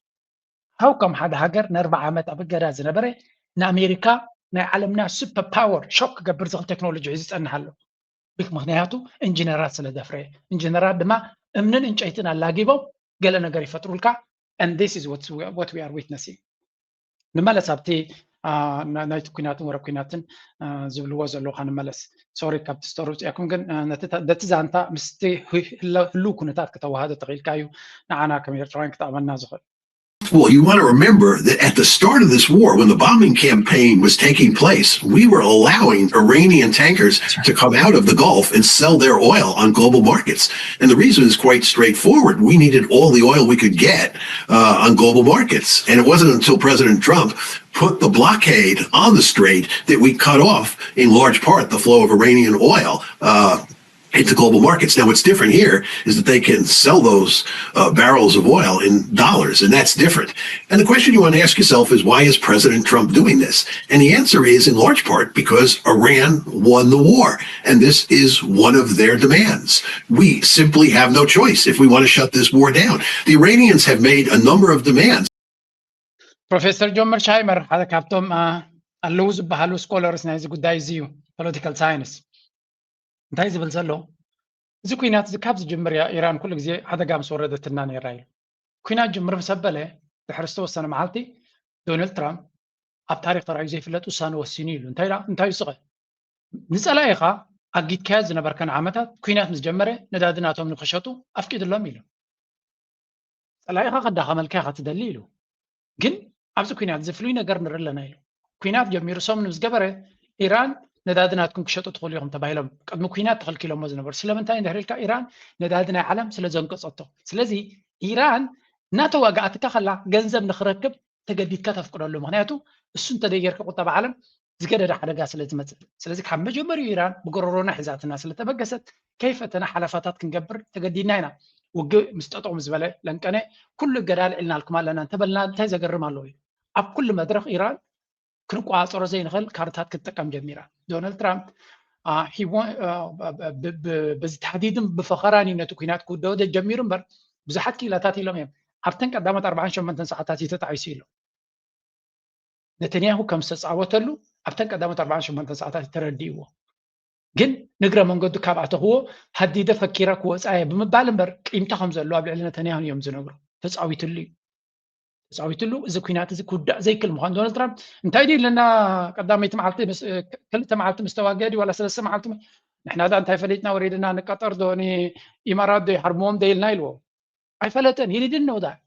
ሃው ከም ሓደ ሃገር ንኣርባዓ ዓመት ኣብ እገዳ ዝነበረ ንኣሜሪካ ናይ ዓለምና ሱፐር ፓወር ሾክ ክገብር ዝኽእል ቴክኖሎጂ ሒዙ ዝፀንሕ ኣሎ። ምክንያቱ ኢንጂነራት ስለ ዘፍረየ። ኢንጂነራት ድማ እምንን ዕንጨይትን ኣላጊቦም ገለ ነገር ይፈጥሩልካ። And this is what we are witnessing። ንመለስ ኣብቲ ናይቲ ኩናትን ወረ ኩናትን ዝብልዎ ዘለዉ ንመለስ። ሶሪ ካብቲ ስቶሪ ውፅኣኩም ግን በቲ ዛንታ ምስቲ ህልው ኩነታት ከተዋሃዶ ተኽኢልካ እዩ። ንዓና ከም ኤርትራውያን ክጠቕመና ዝኽእል። Well, you want to remember that at the start of this war, when the bombing campaign was taking place, we were allowing Iranian tankers to come out of the Gulf and sell their oil on global markets. And the reason is quite straightforward. We needed all the oil we could get uh, on global markets. And it wasn't until President Trump put the blockade on the strait that we cut off, in large part, the flow of Iranian oil. Uh, into global markets. Now, what's different here is that they can sell those uh, barrels of oil in dollars, and that's different. And the question you want to ask yourself is, why is President Trump doing this? And the answer is, in large part, because Iran won the war, and this is one of their demands. We simply have no choice if we want to shut this war down. The Iranians have made a number of demands. ፕሮፌሰር ጆን መርሻይመር ሓደ ካብቶም ኣለዉ ዝበሃሉ ስኮለርስ ናይዚ ጉዳይ እዚ እዩ፣ ፖለቲካል ሳይንስ። እንታይ ዝብል ዘሎ፣ እዚ ኩናት እዚ ካብ ዝጅምር እያ ኢራን ኩሉ ግዜ ሓደጋ ምስ ወረደትና ነይራ ኢሉ። ኩናት ጅምር ምስ ኣበለ ድሕሪ ዝተወሰነ መዓልቲ ዶናልድ ትራምፕ ኣብ ታሪክ ተራእዩ ዘይፍለጥ ውሳነ ወሲኑ ኢሉ። እንታይ እንታይ ይስቐ ንፀላኢኻ ኣጊድካዮ ዝነበርከን ዓመታት ኩናት ምስ ጀመረ ነዳዲ ናቶም ንክሸጡ ኣፍቂድሎም ኢሉ። ፀላኢኻ ከዳኸመልካ ኢኻ ትደሊ ኢሉ። ግን ኣብዚ ኩናት እዚ ፍሉይ ነገር ንርኢ ኣለና ኢሉ። ኩናት ጀሚሩ ሰሙን ምስ ገበረ ኢራን ነዳዲ ናትኩም ክሸጡ ትኽእሉ ኢኹም ተባሂሎም ቅድሚ ኩናት ተኸልኪሎሞ ዝነበሩ። ስለምንታይ እንድሕር ኢልካ ኢራን ነዳዲ ናይ ዓለም ስለ ዘንቀፀቶ። ስለዚ ኢራን እናተዋግኣትካ ከላ ገንዘብ ንክረክብ ተገዲድካ ተፍቅደሉ። ምክንያቱ እሱ እንተደይገርካ ቁጠባ ዓለም ዝገደደ ሓደጋ ስለ ዝመፅእ። ስለዚ ካብ መጀመሪኡ ኢራን ብጎረሮና ሒዛትና ስለተበገሰት ከይፈተና ሓለፋታት ክንገብር ተገዲድና ኢና። ውግእ ምስ ጠጠው ምስ በለ ለንቀነ ኩሉ እገዳ ኣልዒልናልኩም ኣለና እንተበልና እንታይ ዘገርም ኣለዎ እዩ? ኣብ ኩሉ መድረኽ ኢራን ክንቆፃፀሮ ዘይንኽእል ካርድታት ክትጥቀም ጀሚራ። ዶናልድ ትራምፕ በዚ ተህዲድን ብፈኸራን እዩ ነቲ ኩናት ክውደኦ ጀሚሩ እምበር ብዙሓት ክኢላታት ኢሎም እዮም ኣብተን ቀዳሞት ኣርባዓን ሸሞንተን ሰዓታት እዩ ተጣዒሱ ኢሎም። ነተንያሁ ከም ዝተፃወተሉ ኣብተን ቀዳሞት ኣርባዓን ሸሞንተን ሰዓታት ተረዲእዎ። ግን ንግረ መንገዱ ካብ ኣተኽዎ ሃዲደ ፈኪረ ክወፃ እየ ብምባል እምበር ቂምታ ከም ዘለዎ ኣብ ልዕሊ ነተንያሁን እዮም ዝነግሩ። ተፃዊትሉ እዩ ተፃዊትሉ። እዚ ኩናት እዚ ክውዳእ ዘይክል ምኳኑ ዶናልድ ትራምፕ እንታይ ድዩ ኢለና ቀዳመይቲ መዓልቲ ክልተ መዓልቲ ምስ ተዋገ ድዩ ዋላ ሰለስተ መዓልቲ ንሕና ዳ እንታይ ፈሊጥና ወሪድና ንቀጠር ዶ ንኢማራት ዶ ይሃርምዎም ዶ ኢልና ኢልዎ። ኣይፈለጠን። He didn't know that.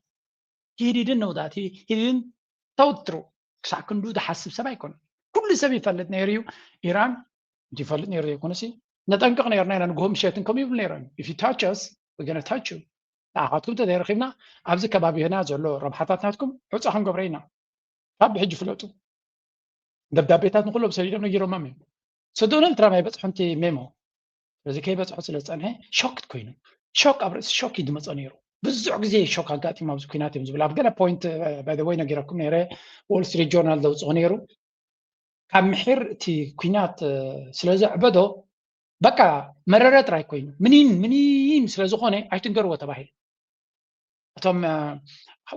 He didn't know that. He didn't thought through. ክሳዕ ክንዱ ዝሓስብ ሰብ ኣይኮነን። ኩሉ ሰብ ይፈልጥ ነይሩ እዩ። ኢራን ይፈልጥ ነይሩ ዘይኮነሲ ነጠንቅቕ ነይርና ኢና። ንግሆ ምሸትን ከምኡ ይብሉ ነይሮም። If you touch us, we're gonna touch you. ንዓኻትኩም ተዘይረኺብና ኣብዚ ከባቢና ዘሎ ረብሓታት ናትኩም ዕፃ ክንገብሮ ኢና። ካብ ብሕጂ ፍለጡ። ደብዳቤታት ንኩሎም ሰዲዶም ነጊሮሞም እዮም። So ዶናልድ ትራምፕ ኣይበፅሖን እቲ ሜሞ። ስለዚ ከይበፅሖ ስለ ዝፀንሐ ሾክድ ኮይኑ ሾክ ኣብ ርእሲ ሾክ እዩ ዝመፆ ነይሩ። ብዙሕ ግዜ ሾክ ኣጋጢሙ ኣብዚ ኩናት እዮም ዝብል ኣብ ገለ ፖይንት by the way ነጊረኩም ነይረ። ዎል ስትሪት ጆርናል ዘውፅኦ ነይሩ። ካብ ምሒር እቲ ኩናት ስለ ዘዕበዶ በቃ መረረ ጥራይ ኮይኑ ምኒን ምኒን ስለ ዝኾነ ኣይትንገርዎ ተባሂሉ። እቶም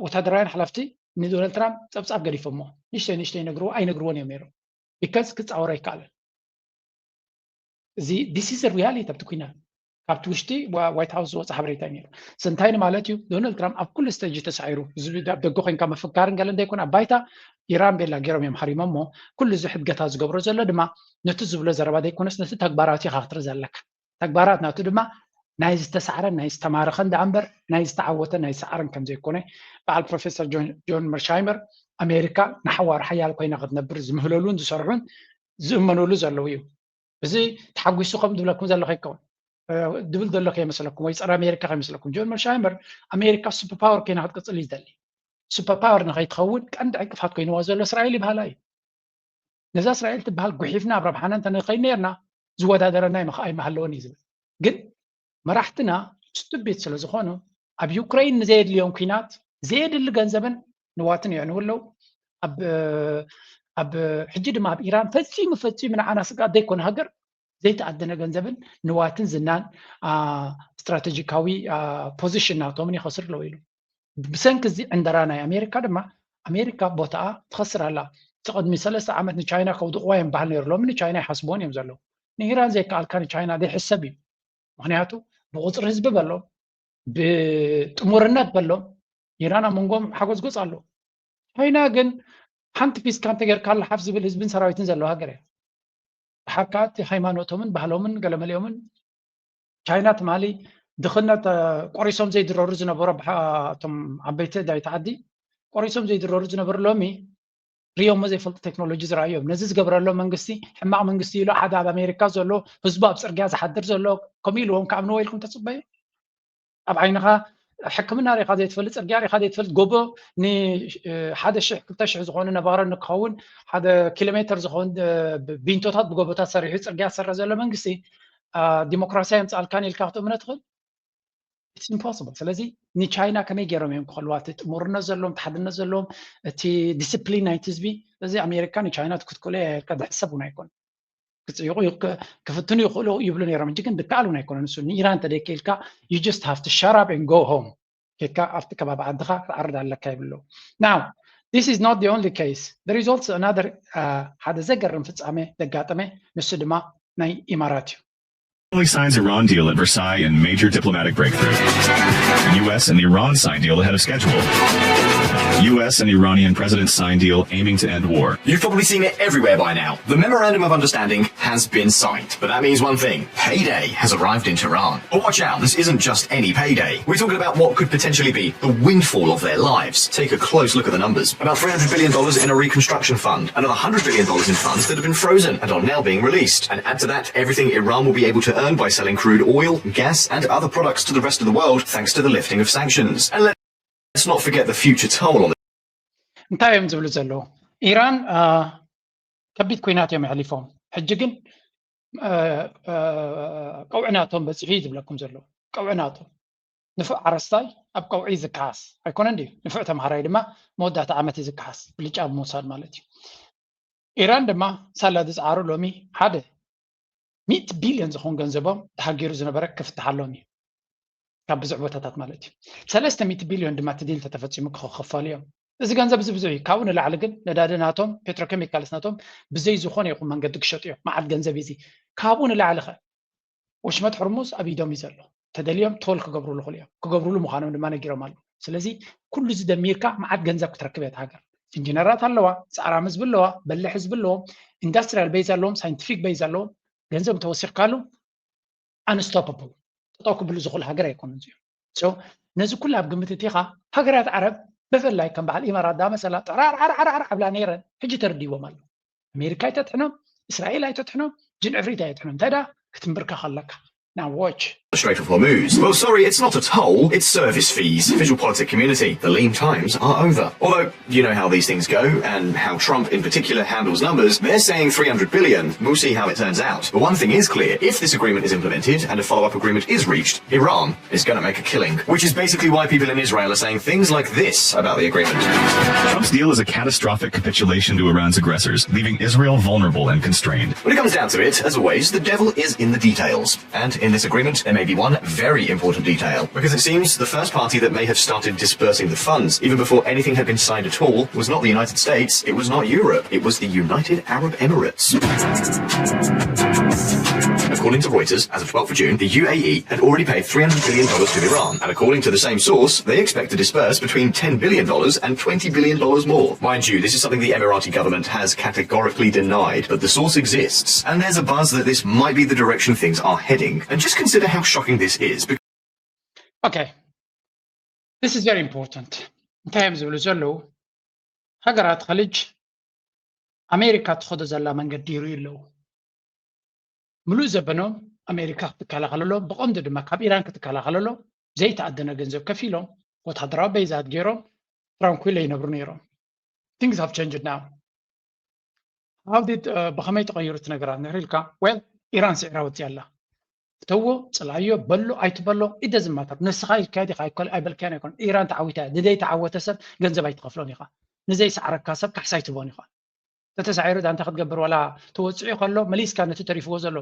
ወታደራውያን ሓለፍቲ ንዶናልድ ትራምፕ ፀብፃብ ገዲፎሞ ንእሽተይ ንእሽተይ ይነግርዎ ኣይነግርዎን እዮም ነይሮም። Because ክፃወሮ ኣይከኣለን። እዚ this is reality ኣብቲ ኩናት ካብቲ ውሽጢ ዋይት ሃውስ ዝወፀ ሓበሬታ እዩ ነይሩ። So እንታይ ንማለት እዩ? ዶናልድ ትራምፕ ኣብ ኩሉ ስተጅ ተሳዒሩ እዚ ኣብ ደገ ኮይንካ ምፍካርን ገለ እንዳይኮነ ኣብ ባይታ ኢራን ቤላ ገይሮም እዮም ሃሪሞሞ። ኩሉ እዚ ሕድገታት ዝገብሮ ዘሎ ድማ ነቲ ዝብሎ ዘረባ ዘይኮነስ ነቲ ተግባራት ኢኻ ክትርኢ ዘለካ። ተግባራት ናቱ ድማ ናይ ዝተሳዕረን ናይ ዝተማረኸን ደኣ እምበር ናይ ዝተዓወተን ናይ ዝሰዓረን ከም ዘይኮነ በዓል ፕሮፌሰር ጆን መርሻይመር ኣሜሪካ ንሓዋሩ ሓያል ኮይና ክትነብር ዝምህለሉን ዝሰርሑን ዝእመነሉ ዘለዉ እዩ። እዚ ተሓጒሱ ከም ዝብለኩም ዘለኹ ይከውን ድብል ዘሎ ከይመስለኩም ወይ ፀረ ኣሜሪካ ከይመስለኩም። ጆን መርሻይመር ኣሜሪካ ሱፐር ፓወር ኮይና ክትቅፅል እዩ ዝደሊ። ሱፐር ፓወር ንኸይትኸውን ቀንዲ ዕንቅፋት ኮይንዋ ዘሎ እስራኤል ይበሃላ እዩ። ነዛ እስራኤል ትበሃል ጉሒፍና ኣብ ረብሓና እንተንኸይድ ነርና ዝወዳደረና ኣይመሃለወን እዩ ዝብል። ግን መራሕትና ስቱቢድ ስለ ዝኾኑ ኣብ ዩክረይን ንዘየድልዮም ኩናት ዘየድሊ ገንዘብን ንዋትን የዕንዉ ኣለዉ። ኣብ ሕጂ ድማ ኣብ ኢራን ፈፂሙ ፈፂሙ ንዓና ስጋት ዘይኮነ ሃገር ዘይተኣደነ ገንዘብን ንዋትን ዝናን ስትራቴጂካዊ ፖዚሽን ናቶምን ይኸስር ኣለዉ ኢሉ። ብሰንኪ እዚ ዕንደራ ናይ ኣሜሪካ ድማ ኣሜሪካ ቦታኣ ትኸስር ኣላ። እቲ ቅድሚ ሰለስተ ዓመት ንቻይና ከውድቕዋ እዮም በሃል ነይሩ። ሎሚ ንቻይና ይሓስብዎን እዮም ዘለዉ። ንኢራን ዘይከኣልካ ንቻይና ዘይሕሰብ እዩ። ምክንያቱ ብቁፅሪ ህዝቢ በሎም ብጥሙርነት በሎም ኢራን ኣብ መንጎም ሓጎዝጎዝ ኣሎ። ቻይና ግን ሓንቲ ፊስካ እንተጌርካ ለሓፍ ዝብል ህዝብን ሰራዊትን ዘለዋ ሃገር እያ። ብሓካ እቲ ሃይማኖቶምን ባህሎምን ገለመሊኦምን ቻይና ትማሊ ድኽነት ቆሪሶም ዘይድረሩ ዝነበሩ እቶም ዓበይቲ ዳይቲ ዓዲ ቆሪሶም ዘይድረሩ ዝነበሩ ሎሚ ሪኦሞ ዘይፈልጡ ቴክኖሎጂ ዝረኣዩ እዮም። ነዚ ዝገብረሎ መንግስቲ ሕማቕ መንግስቲ ኢሉ ሓደ ኣብ ኣሜሪካ ዘሎ ህዝቡ ኣብ ፅርግያ ዝሓድር ዘሎ ከምኡ ኢልዎም ክኣምንዎ ኢልኩም ተፅበዩ? ኣብ ዓይንኻ ሕክምና ሪኢኻ ዘይትፈልጥ ፅርግያ ሪኢኻ ዘይትፈልጥ ጎቦ ንሓደ ሽሕ ክልተ ሽሕ ዝኾኑ ነባሮ ንክኸውን ሓደ ኪሎ ሜትር ዝኸውን ቢንቶታት ብጎቦታት ሰሪሑ ፅርግያ ዝሰርሕ ዘሎ መንግስቲ ዲሞክራሲ የምፅኣልካን ኢልካ ክትእምኖ ትኽእል? It's impossible። ስለዚ ንቻይና ከመይ ገይሮም እዮም ክኸልዋ እቲ ጥሙርነት ዘለዎም፣ እቲ ሓድነት ዘለዎም፣ እቲ ዲስፕሊን ናይቲ ህዝቢ? ስለዚ ኣሜሪካ ንቻይና ክትክእሎ እያ ኢልካ ዝሕሰብ እውን ኣይኮነ። ክፅይቑ ክፍትኑ ይኽእሉ ይብሉ ነይሮም እንጂ ግን ድከኣል እውን ኣይኮነን። እሱ ንኢራን ተደይክኢልካ you just have to shut up and go home። ኬድካ ኣብቲ ከባቢ ዓድኻ ክትዓርድ ኣለካ ይብሉ። Now this is not the only case, there is also another ሓደ ዘገርም ፍፃሜ ዘጋጠመ፣ ንሱ ድማ ናይ ኢማራት እዩ። Finally signs Iran deal at Versailles in major diplomatic breakthrough. U S and Iran sign deal ahead of schedule. U S and Iranian president sign deal aiming to end war. You've probably seen it everywhere by now. The Memorandum of Understanding has been signed. But that means one thing. Payday has arrived in Tehran. But watch out, this isn't just any payday. We're talking about what could potentially be the windfall of their lives. Take a close look at the numbers. About three hundred billion dollars in a reconstruction fund, another one hundred billion dollars in funds that have been frozen and are now being released. And add to that everything Iran will be able to earn by selling crude oil, gas, and other products to the rest of the world thanks to the lifting of sanctions. And let's not forget the future toll on እንታይ እዮም ዝብሉ ዘለዉ? ኢራን ከቢድ ኩናት እዮም የሕሊፎም። ሕጂ ግን ቀውዒ ናቶም በፂሑ እዩ ዝብለኩም ዘለዉ። ቀውዒ ናቶም፣ ንፉዕ ሓረስታይ ኣብ ቀውዒ ዝከሓስ ኣይኮነን ድዩ? ንፉዕ ተምሃራይ ድማ መወዳእታ ዓመት እዩ ዝከሓስ፣ ብልጫ ብምውሳድ ማለት እዩ። ኢራን ድማ ሳላ ዝፀዓሩ ሎሚ ሓደ ሚእቲ ቢልዮን ዝኸውን ገንዘቦም ተሃጊሩ ዝነበረ ክፍትሓሎም እዩ፣ ካብ ብዙሕ ቦታታት ማለት እዩ። ሰለስተ ሚእቲ ቢልዮን ድማ እቲ ዲል ተተፈፂሙ ክኽፈሉ እዮም። እዚ ገንዘብ እዚ ብዙሕ እዩ። ካብኡ ንላዕሊ ግን ነዳዲ ናቶም፣ ፔትሮኬሚካልስ ናቶም ብዘይ ዝኾነ ይኹን መንገዲ ክሸጡ እዮም። መዓት ገንዘብ እዩ እዚ። ካብኡ ንላዕሊ ኸ ወሽመጥ ሕርሙዝ ኣብ ኢዶም እዩ ዘሎ። ተደልዮም ቶል ክገብሩሉ ይኽእሉ እዮም። ክገብሩሉ ምዃኖም ድማ ነጊሮም ኣለዉ። ስለዚ ኩሉ እዚ ደሚርካ መዓት ገንዘብ ክትረክብ እያ እታ ሃገር። ኢንጂነራት ኣለዋ፣ ፃዕራም ህዝቢ ኣለዋ፣ በሊሕ ህዝቢ ኣለዎም፣ ኢንዳስትሪያል ቤዝ ኣለዎም፣ ሳይንቲፊክ ቤዝ ኣለዎም። ገንዘብ እንተወሲኽካሉ ኣንስቶፕብል፣ ጠጠው ክብሉ ዝኽእሉ ሃገር ኣይኮኑን እዚኦም። ነዚ ኩሉ ኣብ ግምት እቲኻ ሃገራት ዓረብ ብፍላይ ከም በዓል ኢማራት ዳመሰላ ጥራርዓርዓርዓር ኣብላ ነይረን፣ ሕጂ ተረዲዎም ኣለዉ። ኣሜሪካ ኣይተጥሕኖም፣ እስራኤል ኣይተጥሕኖም፣ ጅን ዕፍሪት ኣይጥሕኖም። እንታይ ደኣ ክትንብርከኽ ኣለካ። Now watch. The Strait of Hormuz. Well, sorry, it's not a toll, it's service fees. Visual politic community, the lean times are over. Although, you know how these things go, and how Trump in particular handles numbers, they're saying three hundred billion. We'll see how it turns out. But one thing is clear, if this agreement is implemented and a follow-up agreement is reached, Iran is going to make a killing, which is basically why people in Israel are saying things like this about the agreement. Trump's deal is a catastrophic capitulation to Iran's aggressors, leaving Israel vulnerable and constrained. When it comes down to it, as always, the devil is in the details. And in this agreement, there may be one very important detail, because it seems the first party that may have started dispersing the funds, even before anything had been signed at all, was not the United States, it was not Europe, it was the United Arab Emirates. According to Reuters, as of twelfth of June, the U A E had already paid three hundred billion dollars to Iran, and according to the same source, they expect to disburse between ten billion dollars and twenty billion dollars more. Mind you, this is something the Emirati government has categorically denied, but the source exists, and there's a buzz that this might be the direction things are heading. And just consider how shocking this is. Okay, this is very important. እንታይ እዮም ዝብሉ ዘለዉ? ሃገራት ኸሊጅ ኣሜሪካ ትኸዶ ዘላ መንገዲ ይርእዩ ኣለዉ። ምሉእ ዘበኖም ኣሜሪካ ክትከላኸለሎም፣ ብቐንዱ ድማ ካብ ኢራን ክትከላኸለሎም ዘይተኣደነ ገንዘብ ከፊሎም፣ ወታደራዊ በይዛት ገይሮም ትራንኩለ ይነብሩ ነይሮም። Things have changed now. How did ብኸመይ ተቐይሩ እቲ ነገራት ንሕሪ ኢልካ? Well, ኢራን ስዒራ ወፂኣ ኣላ። ፍተዎ፣ ፅላዮ፣ በሎ ኣይትበሎ፣ it doesn't matter። ንስኻ ኢልካዮ ዲኻ ኣይኮ- ኣይበልካዮን ኣይኮነን። ኢራን ተዓዊታ እያ። ንዘይተዓወተ ሰብ ገንዘብ ኣይትኸፍሎን ኢኻ። ንዘይሰዓረካ ሰብ ካሕሳ ኣይትህቦን ኢኻ። ተተሳዒሩ እዛ እንታይ ክትገብር? ዋላ ተወፂዑ ከሎ መሊስካ ነቲ ተሪፍዎ ዘሎ።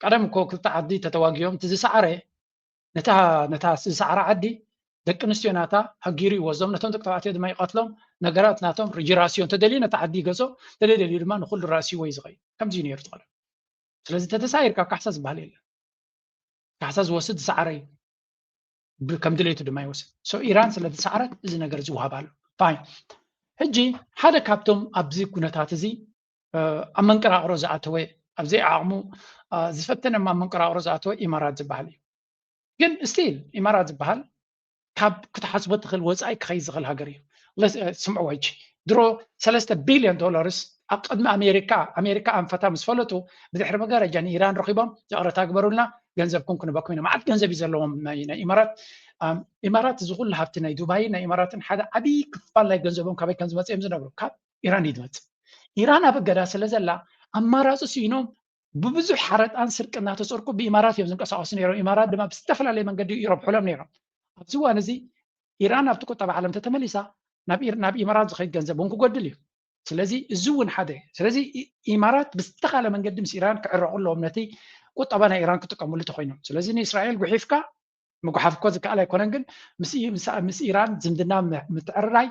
ቀደም እኮ ክልተ ዓዲ ተተዋጊኦም እቲ ዝሰዓረ ነታ ነታ ዝሰዓረ ዓዲ ደቂ ኣንስትዮ ናታ ሃጊሩ ይወዞም፣ ነቶም ደቂ ተባዕትዮ ድማ ይቐትሎም። ነገራት ናቶም ሪጅራስዮ እንተደልዩ ነታ ዓዲ ይገዞ፣ እንተደልዩ ድማ ንኹሉ ራስይዎ እዩ ዝኸይድ። ከምዚ እዩ ነይሩ እቲ ቀደም። ስለዚ ተተሳዒርካ ካሕሳ ዝበሃል የለን። ካሕሳ ዝወስድ ዝሰዓረ እዩ። ከም ድሌቱ ድማ ይወስድ። So ኢራን ስለ ዝሰዓረት እዚ ነገር እዚ ይወሃብ ኣሎ። ፋይን። ሕጂ ሓደ ካብቶም ኣብዚ ኩነታት እዚ ኣብ መንቀራቕሮ ዝኣተወ፣ ኣብ ዘይዓቕሙ ዝፈተነ ኣብ መንቀራቕሮ ዝኣተወ ኢማራት ዝበሃል እዩ። ግን ስቲል ኢማራት ዝበሃል ካብ ክትሓስቦ ትኽእል ወፃኢ ክኸይድ ዝኽእል ሃገር እዩ። ስምዕዎ ሕጂ ድሮ ሰለስተ ቢልዮን ዶላርስ ኣብ ቅድሚ ኣሜሪካ ኣሜሪካ ኣንፈታ ምስ ፈለጡ ብድሕሪ መጋረጃ ንኢራን ረኺቦም ይቕረታ ግበሩልና ገንዘብኩም ክንበኩም ኢና። መዓት ገንዘብ እዩ ዘለዎም ናይ ናይ ኢማራት። ኢማራት እዚ ኩሉ ሃብቲ ናይ ዱባይን ናይ ኢማራትን ሓደ ዓብዪ ክፋል ናይ ገንዘቦም ካበይ ከም ዝመፅእ እዮም ዝነግሩ። ካብ ኢራን እዩ ዝመፅእ። ኢራን ኣብ እገዳ ስለ ዘላ ኣማራፂ ስኢኖም ብብዙሕ ሓረጣን ስርቂ እናተሰርቁ ብኢማራት እዮም ዝንቀሳቀሱ ነይሮም። ኢማራት ድማ ብዝተፈላለየ መንገዲ ይረብሑሎም ነይሮም። ኣብዚ እዋን እዚ ኢራን ኣብቲ ቁጠባ ዓለም ተተመሊሳ ናብ ኢማራት ዝኸይድ ገንዘብ እውን ክጎድል እዩ። ስለዚ እዚ እውን ሓደ። ስለዚ ኢማራት ብዝተኻለ መንገዲ ምስ ኢራን ክዕረቑ ኣለዎም፣ ነቲ ቁጠባ ናይ ኢራን ክጥቀምሉ ተኮይኖም። ስለዚ ንእስራኤል ጉሒፍካ ምጉሓፍ እኮ ዝከኣል ኣይኮነን፣ ግን ምስ ኢራን ዝምድና ምትዕርራይ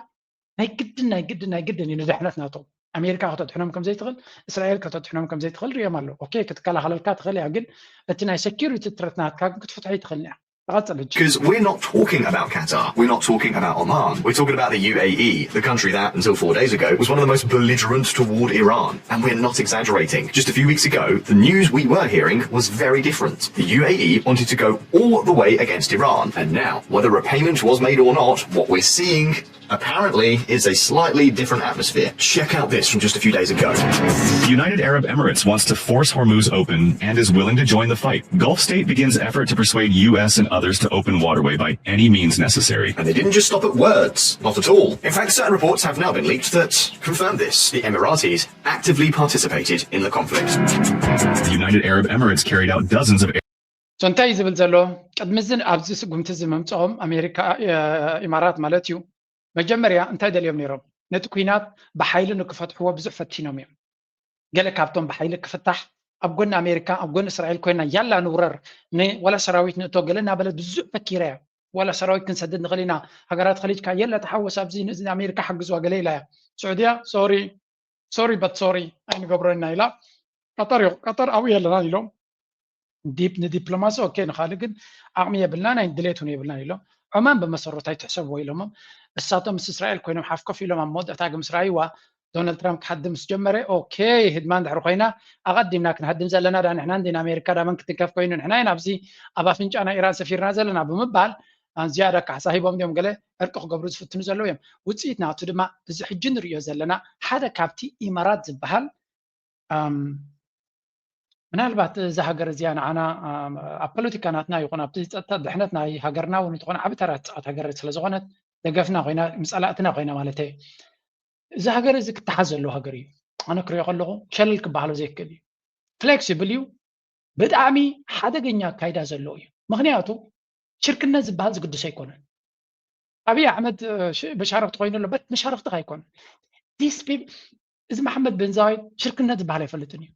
ናይ ግድን ናይ ግድን ናይ ግድን እዩ ንድሕነት ናቶም። ኣሜሪካ ከተድሕኖም ከም ዘይትኽእል፣ እስራኤል ከተድሕኖም ከም ዘይትኽእል ሪኦም ኣሎ። ኦኬ፣ ክትከላኸለልካ ትኽእል እያ፣ ግን እቲ ናይ ሴኪሪቲ ትረት ናትካ ግን ክትፍትሖ ይትኽእል እያ። Because we're not talking about Qatar, we're not talking about Oman, we're talking about the U A E, the country that, until four days ago, was one of the most belligerent toward Iran. And we're not exaggerating. Just a few weeks ago, the news we were hearing was very different. The U A E wanted to go all the way against Iran. And now, whether a payment was made or not, what we're seeing apparently is a slightly different atmosphere. Check out this from just a few days ago. The United Arab Emirates wants to force Hormuz open and is willing to join the fight. Gulf state begins effort to persuade U S and others to open waterway by any means necessary. And they didn't just stop at words, not at all. In fact, certain reports have now been leaked that confirm this. The Emiratis actively participated in the conflict. The United Arab Emirates carried out dozens of እንታይ እዩ ዝብል ዘሎ? ቅድሚ እዚ ኣብዚ ስጉምቲ እዚ ምምፅኦም ኣሜሪካ፣ ኢማራት ማለት እዩ፣ መጀመርያ እንታይ ደልዮም ነይሮም? ነቲ ኲናት ብሓይሊ ንክፈትሕዎ ብዙሕ ፈቲኖም እዮም። ገለ ካብቶም ብሓይሊ ክፍታሕ ኣብ ጎኒ ኣሜሪካ ኣብ ጎኒ እስራኤል ኮይና ያላ ንውረር፣ ንዋላ ሰራዊት ንእቶ ገለ እናበለት ብዙሕ ፈኪራ እያ። ዋላ ሰራዊት ክንሰድድ ንኽእል ኢና፣ ሃገራት ኸሊጅካ የለ ተሓወስ ኣብዚ ንዚ ኣሜሪካ ሓግዝዋ ገለ ኢላ እያ። ስዑድያ ሶሪ ሶሪ በት ሶሪ ኣይንገብሮ ኢና ኢላ። ቀጠር ቀጠር ኣብኡ የለናን ኢሎም ዲፕ ንዲፕሎማሲ ኦኬ ንኻልእ ግን ዓቕሚ የብልናን ኣይንድሌት እውን የብልናን ኢሎም። ዖማን ብመሰረቱ ኣይትሕሰብዎ ኢሎሞም። እሳቶም ምስ እስራኤል ኮይኖም ሓፍ ኮፍ ኢሎም ኣብ መወዳእታ ግን ምስ ረኣይዋ ዶናልድ ትራምፕ ክሃድም ምስ ጀመረ ኦኬ ህድማ እንድሕር ኮይና ኣቐዲምና ክንሃድም ዘለና ዳ ንሕና እንዲ ንኣሜሪካ ዳ መን ክትንከፍ ኮይኑ ንሕና ኢና ኣብዚ ኣብ ኣፍንጫ ናይ ኢራን ሰፊርና ዘለና ብምባል ዝያዳ ካሕሳ ሂቦም እዮም ገለ ዕርቂ ክገብሩ ዝፍትኑ ዘለዉ እዮም። ውፅኢት ናቱ ድማ እዚ ሕጂ ንሪኦ ዘለና ሓደ ካብቲ ኢማራት ዝበሃል ምናልባት እዛ ሃገር እዚኣ ንዓና ኣብ ፖለቲካ ናትና ይኹን ኣብቲ ፀጥታ ድሕነት ናይ ሃገርና እውን ዝኾነ ዓብ ተራ ትፃወት ሃገር ስለዝኾነት ደገፍና ኮይና ምፀላእትና ኮይና ማለት እየ። እዚ ሃገር እዚ ክተሓዝ ዘለዎ ሃገር እዩ። ኣነ ክሪኦ ከለኹ ሸለል ክበሃሎ ዘይክእል እዩ። ፍሌክሲብል እዩ። ብጣዕሚ ሓደገኛ ኣካይዳ ዘለዎ እዩ። ምክንያቱ ሽርክነት ዝበሃል ዝግድሶ ኣይኮነን። ኣብይ ኣሕመድ መሻርክቲ ኮይኑ ኣሎ በት መሻርክቲ ኣይኮነ ዲስ እዚ መሓመድ ቤንዛይድ ሽርክነት ዝበሃል ኣይፈልጥን እዩ።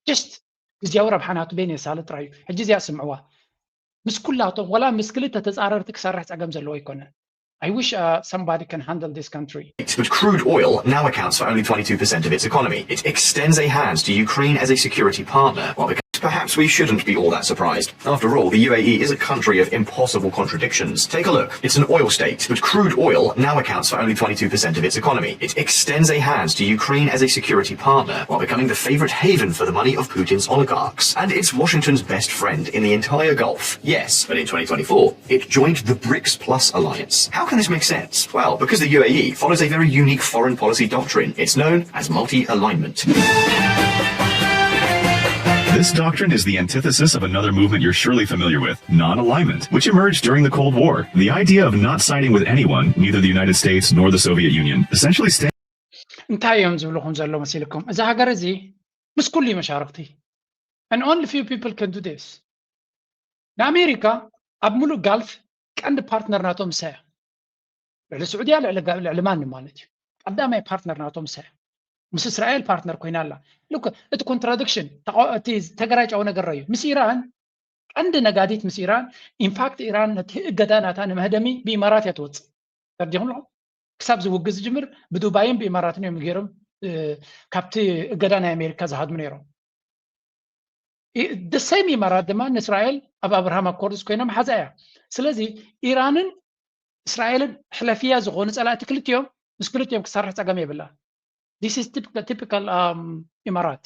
ጅስት ግዜያዊ ረብሓ ናቱ ቤን የሳልጥ ጥራይ እዩ። ሕጂ እዚኣ ስምዕዋ ምስ ኩላቶም ዋላ ምስ ክልተ ተፃረርቲ ክሰርሕ ፀገም ዘለዎ ኣይኮነን። I wish uh, somebody can handle this country. But crude oil now accounts for only twenty-two percent of its economy. It extends a hand to Ukraine as a security partner, while perhaps we shouldn't be all that surprised. After all, the U A E is a country of impossible contradictions. Take a look. It's an oil state, but crude oil now accounts for only twenty-two percent of its economy. It extends a hand to Ukraine as a security partner, while becoming the favorite haven for the money of Putin's oligarchs. And it's Washington's best friend in the entire Gulf. Yes, but in twenty twenty-four, it joined the BRICS Plus alliance. How can this make sense? Well, because the U A E follows a very unique foreign policy doctrine. It's known as multi-alignment. This doctrine is the antithesis of another movement you're surely familiar with, non-alignment, which emerged during the Cold War. The idea of not siding with anyone, neither the United States nor the Soviet Union, essentially stands. እንታይ እዮም ዝብልኹም ዘሎ መሲልኩም? እዚ ሃገር እዚ ምስ ኩሉ እዩ መሻርክቲ። And only few people can do this. ንኣሜሪካ ኣብ ሙሉእ ጋልፍ ቀንዲ ፓርትነር ናቶም ምሳ እያ። ልዕሊ ስዑድያ ልዕሊ ማንም ማለት እዩ። ቀዳማይ ፓርትነር ናቶም ምሳ እያ። ምስ እስራኤል ፓርትነር ኮይና ኣላ። ሉክ እቲ ኮንትራዲክሽን እቲ ተገራጫዊ ነገር ረዩ ምስ ኢራን ቀንዲ ነጋዲት ምስ ኢራን ኢንፋክት ኢራን ነቲ እገዳ ናታ ንመህደሚ ብኢማራት እያ ትወፅእ። ተረዲኹም ኣለኹም? ክሳብ ዝውግእ ዝጅምር ብዱባይን ብኢማራትን እዮም ገይሮም ካብቲ እገዳ ናይ ኣሜሪካ ዝሃድሙ ነይሮም። ደሰይም ኢማራት ድማ ንእስራኤል ኣብ ኣብርሃም ኣኮርድስ ኮይኖም ሓዛ እያ። ስለዚ ኢራንን እስራኤልን ሕለፍያ ዝኾኑ ፀላእቲ ክልቲኦም ምስ ክልቲኦም ክሰርሕ ፀገም የብላ። This is typical ኢማራት።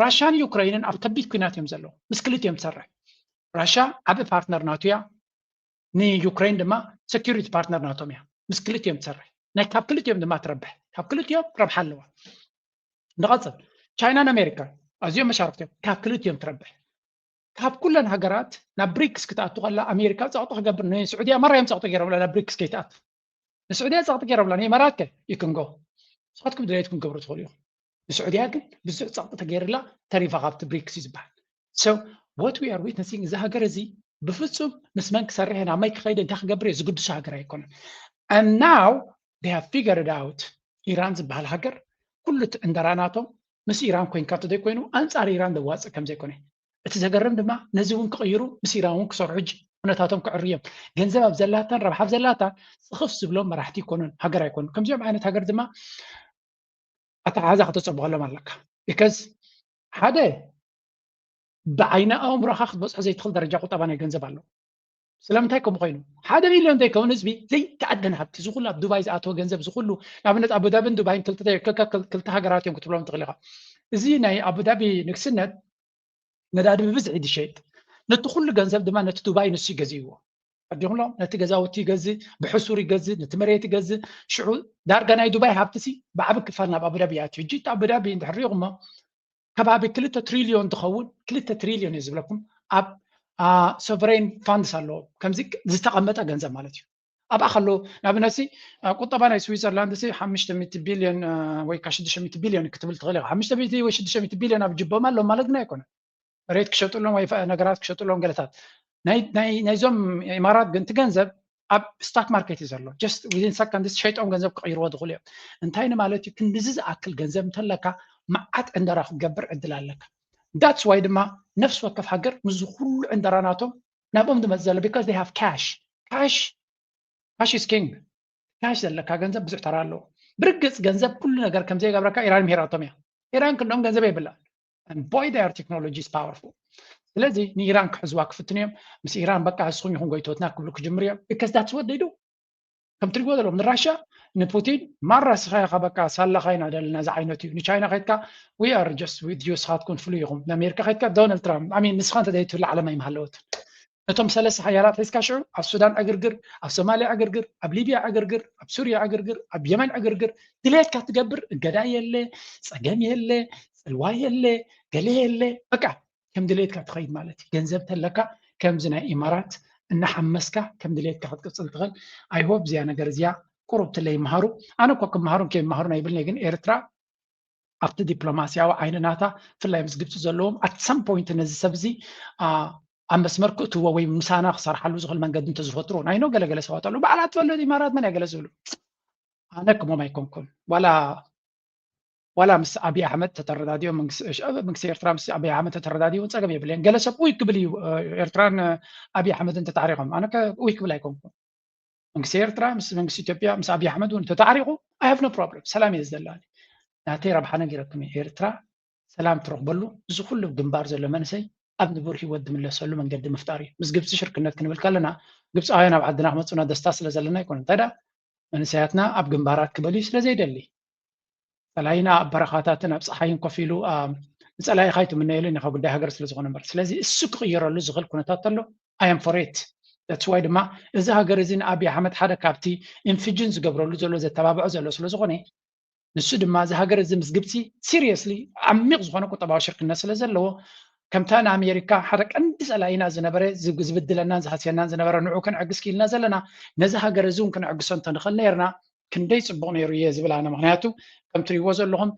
ራሻን ዩክሬንን ኣብ ከቢድ ኩናት እዮም ዘለዉ። ምስ ክልቲኦም ትሰርሕ። ራሻ ዓቢ ፓርትነር ናቱ እያ። ንዩክሬን ድማ ሰኪሪቲ ፓርትነር ናቶም እያ። ምስ ክልቲኦም ትሰርሕ። ናይ ካብ ክልቲኦም ድማ ትረብሕ። ካብ ክልቲኦም ረብሓ ኣለዋ። ንቐፅል። ቻይናን ኣሜሪካን ኣዝዮም መሻርክቲ እዮም። ካብ ክልቲኦም ትረብሕ። ካብ ኩለን ሃገራት ናብ ብሪክስ ክትኣቱ ከላ ኣሜሪካ ፀቕጢ ክገብር ንስዑድያ ማራ እዮም ፀቕጢ ገይሮምላ ናብ ብሪክስ ከይትኣቱ። ንስዑድያ ፀቕጢ ገይሮምላ ንኢማራት ከ ይክንጎ ንስኻትኩም ድሌትኩም ገብሩ ትኽእሉ ኢኹም። ንስዑድያ ግን ብዙሕ ፀቕጢ ተገይርላ ተሪፋ ካብቲ ብሪክስ እዩ ዝበሃል። So what we are witnessing፣ እዚ ሃገር እዚ ብፍፁም ምስ መን ክሰርሕ፣ ናብ መይ ክኸይድ፣ እንታይ ክገብር እየ ዝግድሶ ሃገር ኣይኮነን። And now they have figured out ኢራን ዝበሃል ሃገር ኩሉ እቲ ዕንደራ ናቶም ምስ ኢራን ኮይንካ እንተዘይኮይኑ ኣንፃር ኢራን ዘዋፅእ ከም ዘይኮነ። እቲ ዘገርም ድማ ነዚ እውን ክቕይሩ ምስ ኢራን እውን ክሰርሑ ሕጂ ኩነታቶም ክዕርዮም። ገንዘብ ኣብ ዘላታን ረብሓ ኣብ ዘላታን ፅኽፍ ዝብሎም መራሕቲ ኣይኮኑን፣ ሃገር ኣይኮኑን። ከምዚኦም ዓይነት ሃገር ድማ ኣተሓሕዛ ክተፀብቐሎም ኣለካ። Because ሓደ ብዓይኒ ኣእምሮኻ ክትበፅሖ ዘይትኽእል ደረጃ ቁጠባ ናይ ገንዘብ ኣሎ። ስለምንታይ ከምኡ ኮይኑ? ሓደ ሚልዮን ዘይከውን ህዝቢ ዘይተኣደን ሃብቲ፣ ዝኩሉ ኣብ ዱባይ ዝኣተወ ገንዘብ፣ ዝኩሉ ንኣብነት ኣቡዳብን ዱባይን ክልተ ክልተ ሃገራት እዮም ክትብሎም ትኽእል ኢኻ። እዚ ናይ ኣቡዳቢ ንግስነት ነዳዲ ብብዝሒ ዝሸይጥ ነቲ ኩሉ ገንዘብ ድማ ነቲ ዱባይ ንሱ ይገዝእዎ። ኣዲኹምሎ ነቲ ገዛውቲ ይገዝእ፣ ብሕሱር ይገዝእ፣ ነቲ መሬት ይገዝእ። ሽዑ ዳርጋ ናይ ዱባይ ሃብትሲ ብዓቢ ክፋል ናብ ኣቡዳቢ ይኣትዩ። ሕጂ እቲ ኣቡዳቢ እንድሕር ሪኢኹሞ ከባቢ ክልተ ትሪልዮን ዝኸውን፣ ክልተ ትሪልዮን እየ ዝብለኩም፣ ኣብ ሶቨሬን ፋንድስ ኣለዎ፣ ከምዚ ዝተቐመጠ ገንዘብ ማለት እዩ። ኣብኣ ከሎ ንኣብነትሲ ቁጠባ ናይ ስዊዘርላንድ ሲ ሓሙሽተ ሚእቲ ቢልዮን ወይ ከዓ ሽዱሽተ ሚእቲ ቢልዮን ክትብል ትኽእል ኢኻ። ሓሙሽተ ሚእቲ ወይ ሽዱሽተ ሚእቲ ቢልዮን ኣብ ጅቦም ኣለዎም ማለት ግን ኣይኮነን። መሬት ክሸጥሎም ወይ ነገራት ክሸጥሎም ገለታት ናይዞም ኢማራት ግን እቲ ገንዘብ ኣብ ስታክ ማርኬት እዩ ዘሎ። Just within seconds ሸይጦም ገንዘብ ክቕይርዎ ዝኽእሉ እዮም። እንታይ ንማለት እዩ? ክንድዚ ዝኣክል ገንዘብ እንተለካ መዓት ዕንደራ ክትገብር ዕድል ኣለካ። That's why ድማ ነፍሲ ወከፍ ሃገር ምስዚ ኩሉ ዕንደራ ናቶም ናብኦም ዝመፅእ ዘሎ because they have cash. Cash cash is king። ካሽ ዘለካ ገንዘብ ብዙሕ ተራ ኣለዎ። ብርግፅ ገንዘብ ኩሉ ነገር ከምዘይገብረካ ኢራን ምሂራቶም እያ። ኢራን ክንደኦም ገንዘብ የብላን። And boy, their technology is powerful። ስለዚ ንኢራን ክሕዝዋ ክፍትኑ እዮም። ምስ ኢራን በቃ ንስኹም ኢኹም ጎይቶትና ክብሉ ክጅምሩ እዮም። Because that's what they do። ከም ትሪእዎ ዘለኹም ንራሻ ንፑቲን ማራ ስኻ ኢኻ በቃ ሳላኻ ኢና ደለና ዝዓይነቱ እዩ። ንቻይና ከይድካ we are just with you፣ ስኻትኩም ፍሉይ ኢኹም። ንኣሜሪካ ከይድካ ዶናልድ ትራምፕ I mean ንስኻ እንተዘይትህሉ ዓለም ኣይምሃለወትን። ነቶም ሰለስተ ሓያላት ሒዝካ ሽዑ ኣብ ሱዳን ዕግርግር፣ ኣብ ሶማልያ ዕግርግር፣ ኣብ ሊብያ ዕግርግር፣ ኣብ ሱርያ ዕግርግር፣ ኣብ የመን ዕግርግር ድሌትካ ትገብር። እገዳ የለ፣ ፀገም የለ፣ ፅልዋ የለ፣ ገለ የለ። በቃ ከም ድሌትካ ትኸይድ ማለት እዩ። ገንዘብ ተለካ ከምዚ ናይ ኢማራት እናሓመስካ ከም ድሌትካ ክትቅፅል ትኽእል። I hope እዚኣ ነገር እዚኣ ቁሩብ ትለይ ይምሃሩ። ኣነ እኮ ክምሃሩን ከይምሃሩን ኣይብልንየ ግን ኤርትራ ኣብቲ ዲፕሎማስያዊ ዓይኒ ናታ ብፍላይ ምስ ግብፂ ዘለዎም at some point ነዚ ሰብ እዚ ኣብ መስመር ክእትዎ ወይ ምሳና ክሰርሓሉ ዝኽእል መንገዲ እንተዝፈጥሩ ናይ ነው። ገለገለ ሰባት ኣለዉ ባዕላ ትፈልጥ ኢማራት መን እያ ገለ ዝብሉ ኣነ ክሞም ኣይኮንኩን ዋላ ዋላ ምስ ኣብይ ኣሕመድ ተተረዳዲኦ መንግስቲ ኤርትራ ምስ ኣብይ ኣሕመድ ተተረዳዲኦ እውን ፀገም የብለየን። ገለ ሰብ ውይ ክብል እዩ ኤርትራን ኣብይ ኣሕመድን ተታዕሪቆም ኣነ ውይ ክብል ኣይኮንኩን። መንግስቲ ኤርትራ ምስ መንግስቲ ኢትዮጵያ ምስ ኣብይ ኣሕመድ እውን ተታዕሪቁ I have no problem ሰላም እየ ዝደላኒ። ናተይ ረብሓ ነጊረኩም እየ። ኤርትራ ሰላም ትረኽበሉ እዚ ኩሉ ግንባር ዘሎ መንእሰይ ኣብ ንቡር ህይወት ዝምለሰሉ መንገዲ ምፍጣር እዩ። ምስ ግብፂ ሽርክነት ክንብል ከለና ግብፃውያን ኣብ ዓድና ክመፁና ደስታ ስለ ዘለና ኣይኮነ። እንታይ ደኣ መንእሰያትና ኣብ ግንባራት ክበልዩ ስለ ዘይደሊ ፀላይና ኣብ በረኻታትን ኣብ ፀሓይን ኮፍ ኢሉ ንፀላኢኻ ኣይትምነየሉን ኢኻ ጉዳይ ሃገር ስለ ዝኾነ እምበር። ስለዚ እሱ ክቕየረሉ ዝኽእል ኩነታት ተሎ I am for it። That's why ድማ እዚ ሃገር እዚ ንኣብይ ኣሕመድ ሓደ ካብቲ ኢንፍጅን ዝገብረሉ ዘሎ ዘተባብዖ ዘሎ ስለ ዝኾነ ንሱ ድማ እዚ ሃገር እዚ ምስ ግብፂ seriously ዓሚቕ ዝኾነ ቁጠባዊ ሽርክነት ስለ ዘለዎ ከምታ ንኣሜሪካ ሓደ ቀንዲ ፀላኢና ዝነበረ ዝብድለናን ዝሃስየናን ዝነበረ ንዑ ክንዕግስ ክኢልና ዘለና ነዚ ሃገር እዚ እውን ክንዕግሶ እንተንኽእል ነርና ክንደይ ፅቡቕ ነይሩ እየ ዝብል ኣነ። ምክንያቱ ከም ትሪእዎ ዘለኹም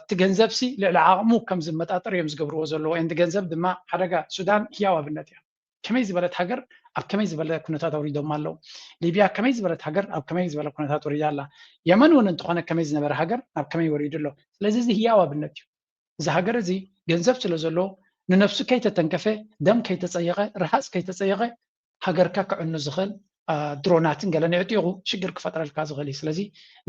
እቲ ገንዘብ ሲ ልዕሊ ዓቕሙ ከም ዝመጣጠር እዮም ዝገብርዎ ዘለዎ። And ገንዘብ ድማ ሓደጋ ሱዳን ህያው ኣብነት እያ። ከመይ ዝበለት ሃገር ኣብ ከመይ ዝበለ ኩነታት ኣውሪዶማ ኣለዉ። ሊብያ ከመይ ዝበለት ሃገር ኣብ ከመይ ዝበለ ኩነታት ወሪዳ ኣላ። የመን እውን እንተኾነ ከመይ ዝነበረ ሃገር ናብ ከመይ ወሪዱ ኣሎ። ስለዚ እዚ ህያው ኣብነት እዩ። እዚ ሃገር እዚ ገንዘብ ስለ ዘለዎ ንነብሱ ከይተተንከፈ ደም ከይተፀየቐ ረሃፅ ከይተፀየቐ ሃገርካ ክዕኑ ዝኽእል ድሮናትን ገለን የዕጢቑ ሽግር ክፈጥረልካ ዝኽእል እዩ። ስለዚ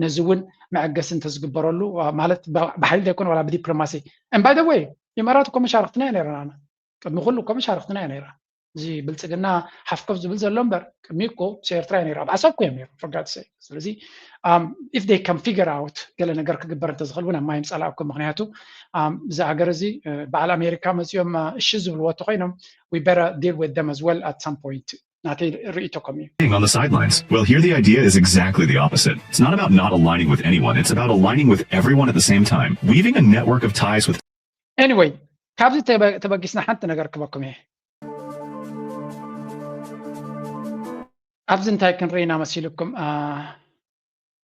ነዚ እውን መዐገሲ እንተዝግበረሉ ማለት ብሓይሊ ዘይኮነ ዋላ ብዲፕሎማሲ and by the way ኢማራት እኮ መሻርክትና እያ ነይረና ቅድሚ ኩሉ እኮ መሻርክትና እያ ነይራ። እዚ ብልፅግና ሓፍኮፍ ዝብል ዘሎ እምበር ቅድሚ እኮ ምስ ኤርትራ እያ ነይራ ኣብ ዓሰብ እኮ እዮም ነይሮም for God's sake። ስለዚ if they can figure out ገለ ነገር ክግበር እንተዝኽእል እውን ኣብ ማይ ምፀላእኩም። ምክንያቱ እዚ ሃገር እዚ በዓል ኣሜሪካ መፂኦም እሺ ዝብልዎ እንተኮይኖም we better deal with them as well at some point። ናተይ ርእይቶ ከምኡ እዩ። On the sidelines. Well, here the idea is exactly the opposite. It's not about not aligning with anyone. It's about aligning with everyone at the same time, weaving a network of ties with Anyway ካብዚ ተበጊስና ሓንቲ ነገር ክበኩም እየ። ኣብዚ እንታይ ክንርኢ ኢና መሲልኩም?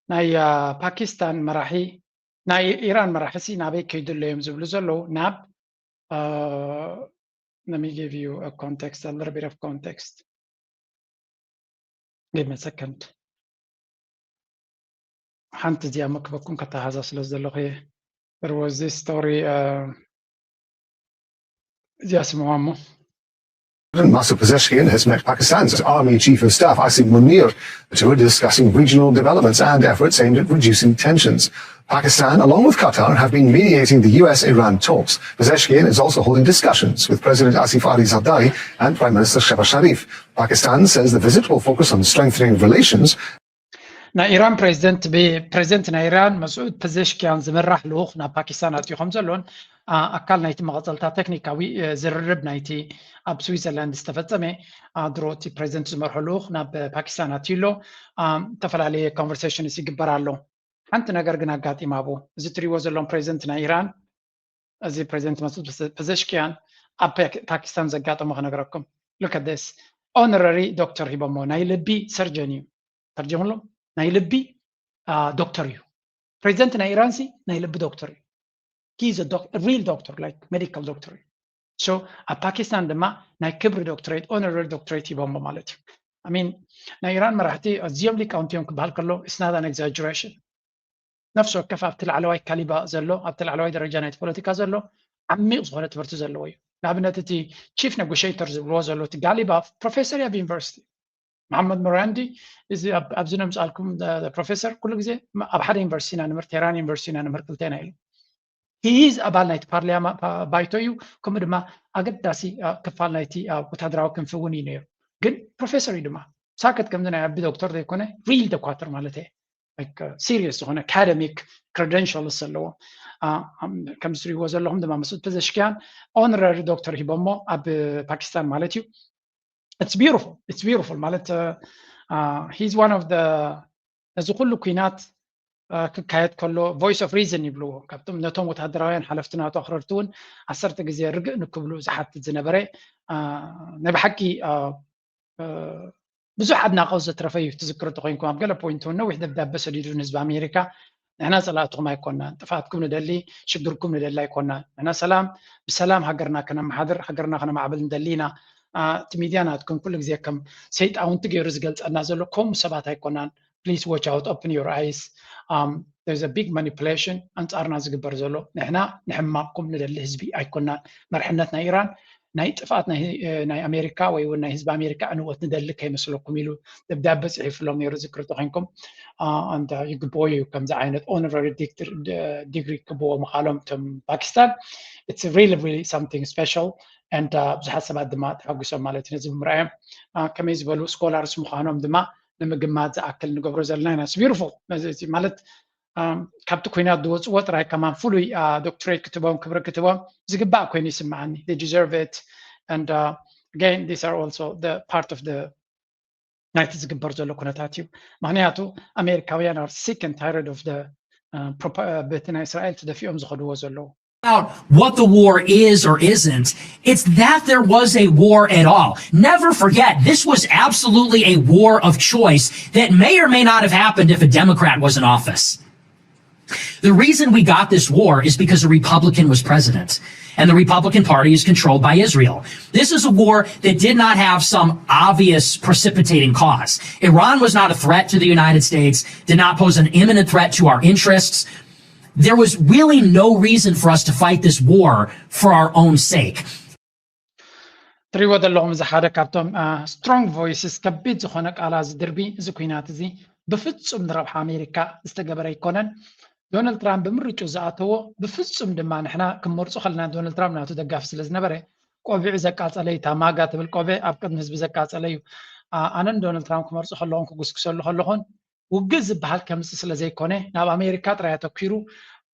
ናይ ፓኪስታን መራሒ ናይ ኢራን መራሕሲ ናበይ ከይዱ ኣሎ እዮም ዝብሉ ዘለዉ ናብ let me give you a context, a little bit of context. Give me a second. ሓንቲ እዚኣ መክበኩም ከተሃዛ ስለ ዘለኹ እየ። There was this story, እዚኣ ስምዋ እሞ። President Masoud Pezeshkian has met Pakistan's Army Chief of Staff Asim Munir. The two are discussing regional developments and efforts aimed at reducing tensions. Pakistan, along with Qatar, have been mediating the U S Iran talks. Pezeshkian is also holding discussions with President Asif Ali Zardari and Prime Minister Shehbaz Sharif. Pakistan says the visit will focus on strengthening relations. ናይ ኢራን ፕሬዚደንት ብፕሬዚደንት ናይ ኢራን መስዑድ ፐዘሽኪያን ዝምራሕ ልኡኽ ናብ ፓኪስታን ኣትዩ ከም ዘሎን ኣካል ናይቲ መቐፀልታ ቴክኒካዊ ዝርርብ ናይቲ ኣብ ስዊዘርላንድ ዝተፈፀመ ድሮ እቲ ፕሬዚደንት ዝመርሖ ልኡኽ ናብ ፓኪስታን ኣትዩ ኣሎ። ዝተፈላለየ ኮንቨርሴሽንስ ይግበር ኣሎ። ሓንቲ ነገር ግን ኣጋጢማ ብኡ። እዚ ትሪእዎ ዘለኹም ፕሬዚደንት ናይ ኢራን፣ እዚ ፕሬዚደንት መስዑድ ፐዘሽኪያን ኣብ ፓኪስታን ዘጋጠሞ ክነግረኩም። Look at this. Honorary doctor ሂቦሞ፣ ናይ ልቢ ሰርጀን እዩ። ተርጀምሎም፣ ናይ ልቢ ዶክተር እዩ። ፕሬዚደንት ናይ ኢራን ሲ ናይ ልቢ ዶክተር እዩ። He is a real doctor, like medical doctor እዩ። So ኣብ ፓኪስታን ድማ ናይ ክብሪ ዶክትሬት፣ ኦነራሪ ዶክትሬት ሂቦሞ ማለት እዩ። I mean ናይ ኢራን መራሕቲ ኣዝዮም ሊቃውንቲ እዮም ክበሃል ከሎ it's not an exaggeration። ነፍሲ ወከፍ ኣብቲ ላዕለዋይ ካሊባ ዘሎ፣ ኣብቲ ላዕለዋይ ደረጃ ናይቲ ፖለቲካ ዘሎ ዓሚቕ ዝኾነ ትምህርቲ ዘለዎ እዩ። ንኣብነት እቲ ቺፍ ነጎሽተር ዝብልዎ ዘሎ እቲ ጋሊባ ፕሮፌሰር እዩ ኣብ ዩኒቨርሲቲ። መሓመድ ሞራንዲ እዚ ኣብዚ ነምፃልኩም ፕሮፌሰር ኩሉ ግዜ ኣብ ሓደ ዩኒቨርሲቲ ኢና ንምህር፣ ቴህራን ዩኒቨርሲቲ ኢና ንምህር ክልቴና ኢሉ። He is ኣባል ናይቲ ፓርላማ ባይቶ እዩ። ከምኡ ድማ ኣገዳሲ ክፋል ናይቲ ወታደራዊ ክንፊ እውን እዩ ነይሩ። ግን ፕሮፌሰር እዩ ድማ ሳከት ከምዚ ናይ ዓቢ ዶክተር ዘይኮነ ሪል ደኳተር ማለት እየ። ሲሪየስ ዝኾነ ኣካደሚክ ክረደንሻልስ ዘለዎ። ከምዚ ትሪእዎ ዘለኹም ድማ መስዑድ ፐዘሽኪያን ኦነራሪ ዶክተር ሂቦሞ ኣብ ፓኪስታን ማለት እዩ። It's beautiful, it's beautiful ማለት he's one of the ነዚ ኩሉ ኲናት ክካየድ ከሎ ቮይስ ኦፍ ሪዝን ይብልዎ። ካብቶም ነቶም ወታደራውያን ሓለፍቲ ናቶ ኣኽረርቲ እውን ዓሰርተ ግዜ ርግእ ንክብሉ ዝሓትት ዝነበረ ናይ ብሓቂ ብዙሕ ኣድናቆት ዘትረፈ እዩ። ትዝክሩ ተኮይንኩም ኣብ ገለ ፖይንት እውን ነዊሕ ደብዳበ ሰዲዱ ንህዝቢ ኣሜሪካ ንሕና ጸላእትኹም ኣይኮናን፣ ጥፍኣትኩም ንደሊ ሽግርኩም ንደሊ ኣይኮናን። ንሕና ሰላም ብሰላም ሃገርና ከነመሓድር ሃገርና ከነማዕብል ንደሊ ኢና። እቲ ሚድያ ናትኩም ኩሉ ግዜ ከም ሰይጣውንቲ ገይሩ ዝገልጸና ዘሎ ከምኡ ሰባት ኣይኮናን። Please watch out, open your eyes. There's a big manipulation ኣንጻርና ዝግበር ዘሎ። ንሕና ንሕማቕኩም ንደሊ ህዝቢ ኣይኮናን። መርሕነት ናይ ኢራን ናይ ጥፍኣት ናይ ኣሜሪካ ወይ እውን ናይ ህዝቢ ኣሜሪካ ዕንወት ንደሊ ከይመስለኩም ኢሉ ደብዳበ ፅሒፍሎም ነይሩ። ዝክሪ ተኮይንኩም ኣንተ ይግብኦ እዩ ከምዚ ዓይነት ኦነራሪ ዲግሪ ክብዎ ምኻሎም እቶም ፓኪስታን it's really really something special and ብዙሓት ሰባት ድማ ተሓጒሶም ማለት እዩ ነዚ ብምርኣዮም። ከመይ ዝበሉ ስኮላርስ ምዃኖም ድማ ንምግማት ዝኣክል ንገብሮ ዘለና ኢና። Beautiful ማለት ካብቲ ኩናት ዝወፅዎ ጥራይ ከማን ፍሉይ ዶክትሬት ክትቦም ክብሪ ክትቦም ዝግባእ ኮይኑ ይስምዓኒ። They deserve it and again these are also the part of the ናይቲ ዝግበር ዘሎ ኩነታት እዩ። ምክንያቱ ኣሜሪካውያን are sick and tired of the በቲ ናይ እስራኤል ተደፊኦም ዝኸድዎ ዘለዉ about what the war is or isn't, it's that there was a war at all. Never forget, this was absolutely a war of choice that may or may not have happened if a Democrat was in office. The reason we got this war is because a Republican was president, and the Republican Party is controlled by Israel. This is a war that did not have some obvious precipitating cause. Iran was not a threat to the United States, did not pose an imminent threat to our interests. There was really no reason for us to fight this war for our own sake. ትሪእዎ ዘለኹም እዚ ሓደ ካብቶም ስትሮንግ ቮይስስ ከቢድ ዝኾነ ቃላ ዝድርቢ እዚ ኩናት እዚ ብፍፁም ንረብሓ ኣሜሪካ ዝተገበረ ኣይኮነን። ዶናልድ ትራምፕ ብምርጩ ዝኣተዎ ብፍፁም ድማ ንሕና ክንመርፁ ከለና ዶናልድ ትራምፕ ናቱ ደጋፊ ስለ ዝነበረ ቆቢዑ ዘቃፀለ እዩ። እታ ማጋ ትብል ቆቢዕ ኣብ ቅድሚ ህዝቢ ዘቃፀለ እዩ። ኣነን ዶናልድ ትራምፕ ክመርፁ ከለኹን ክጉስግሰሉ ከለኹን ውግእ ዝበሃል ከምዚ ስለ ዘይኮነ ናብ ኣሜሪካ ጥራይ ኣተኪሩ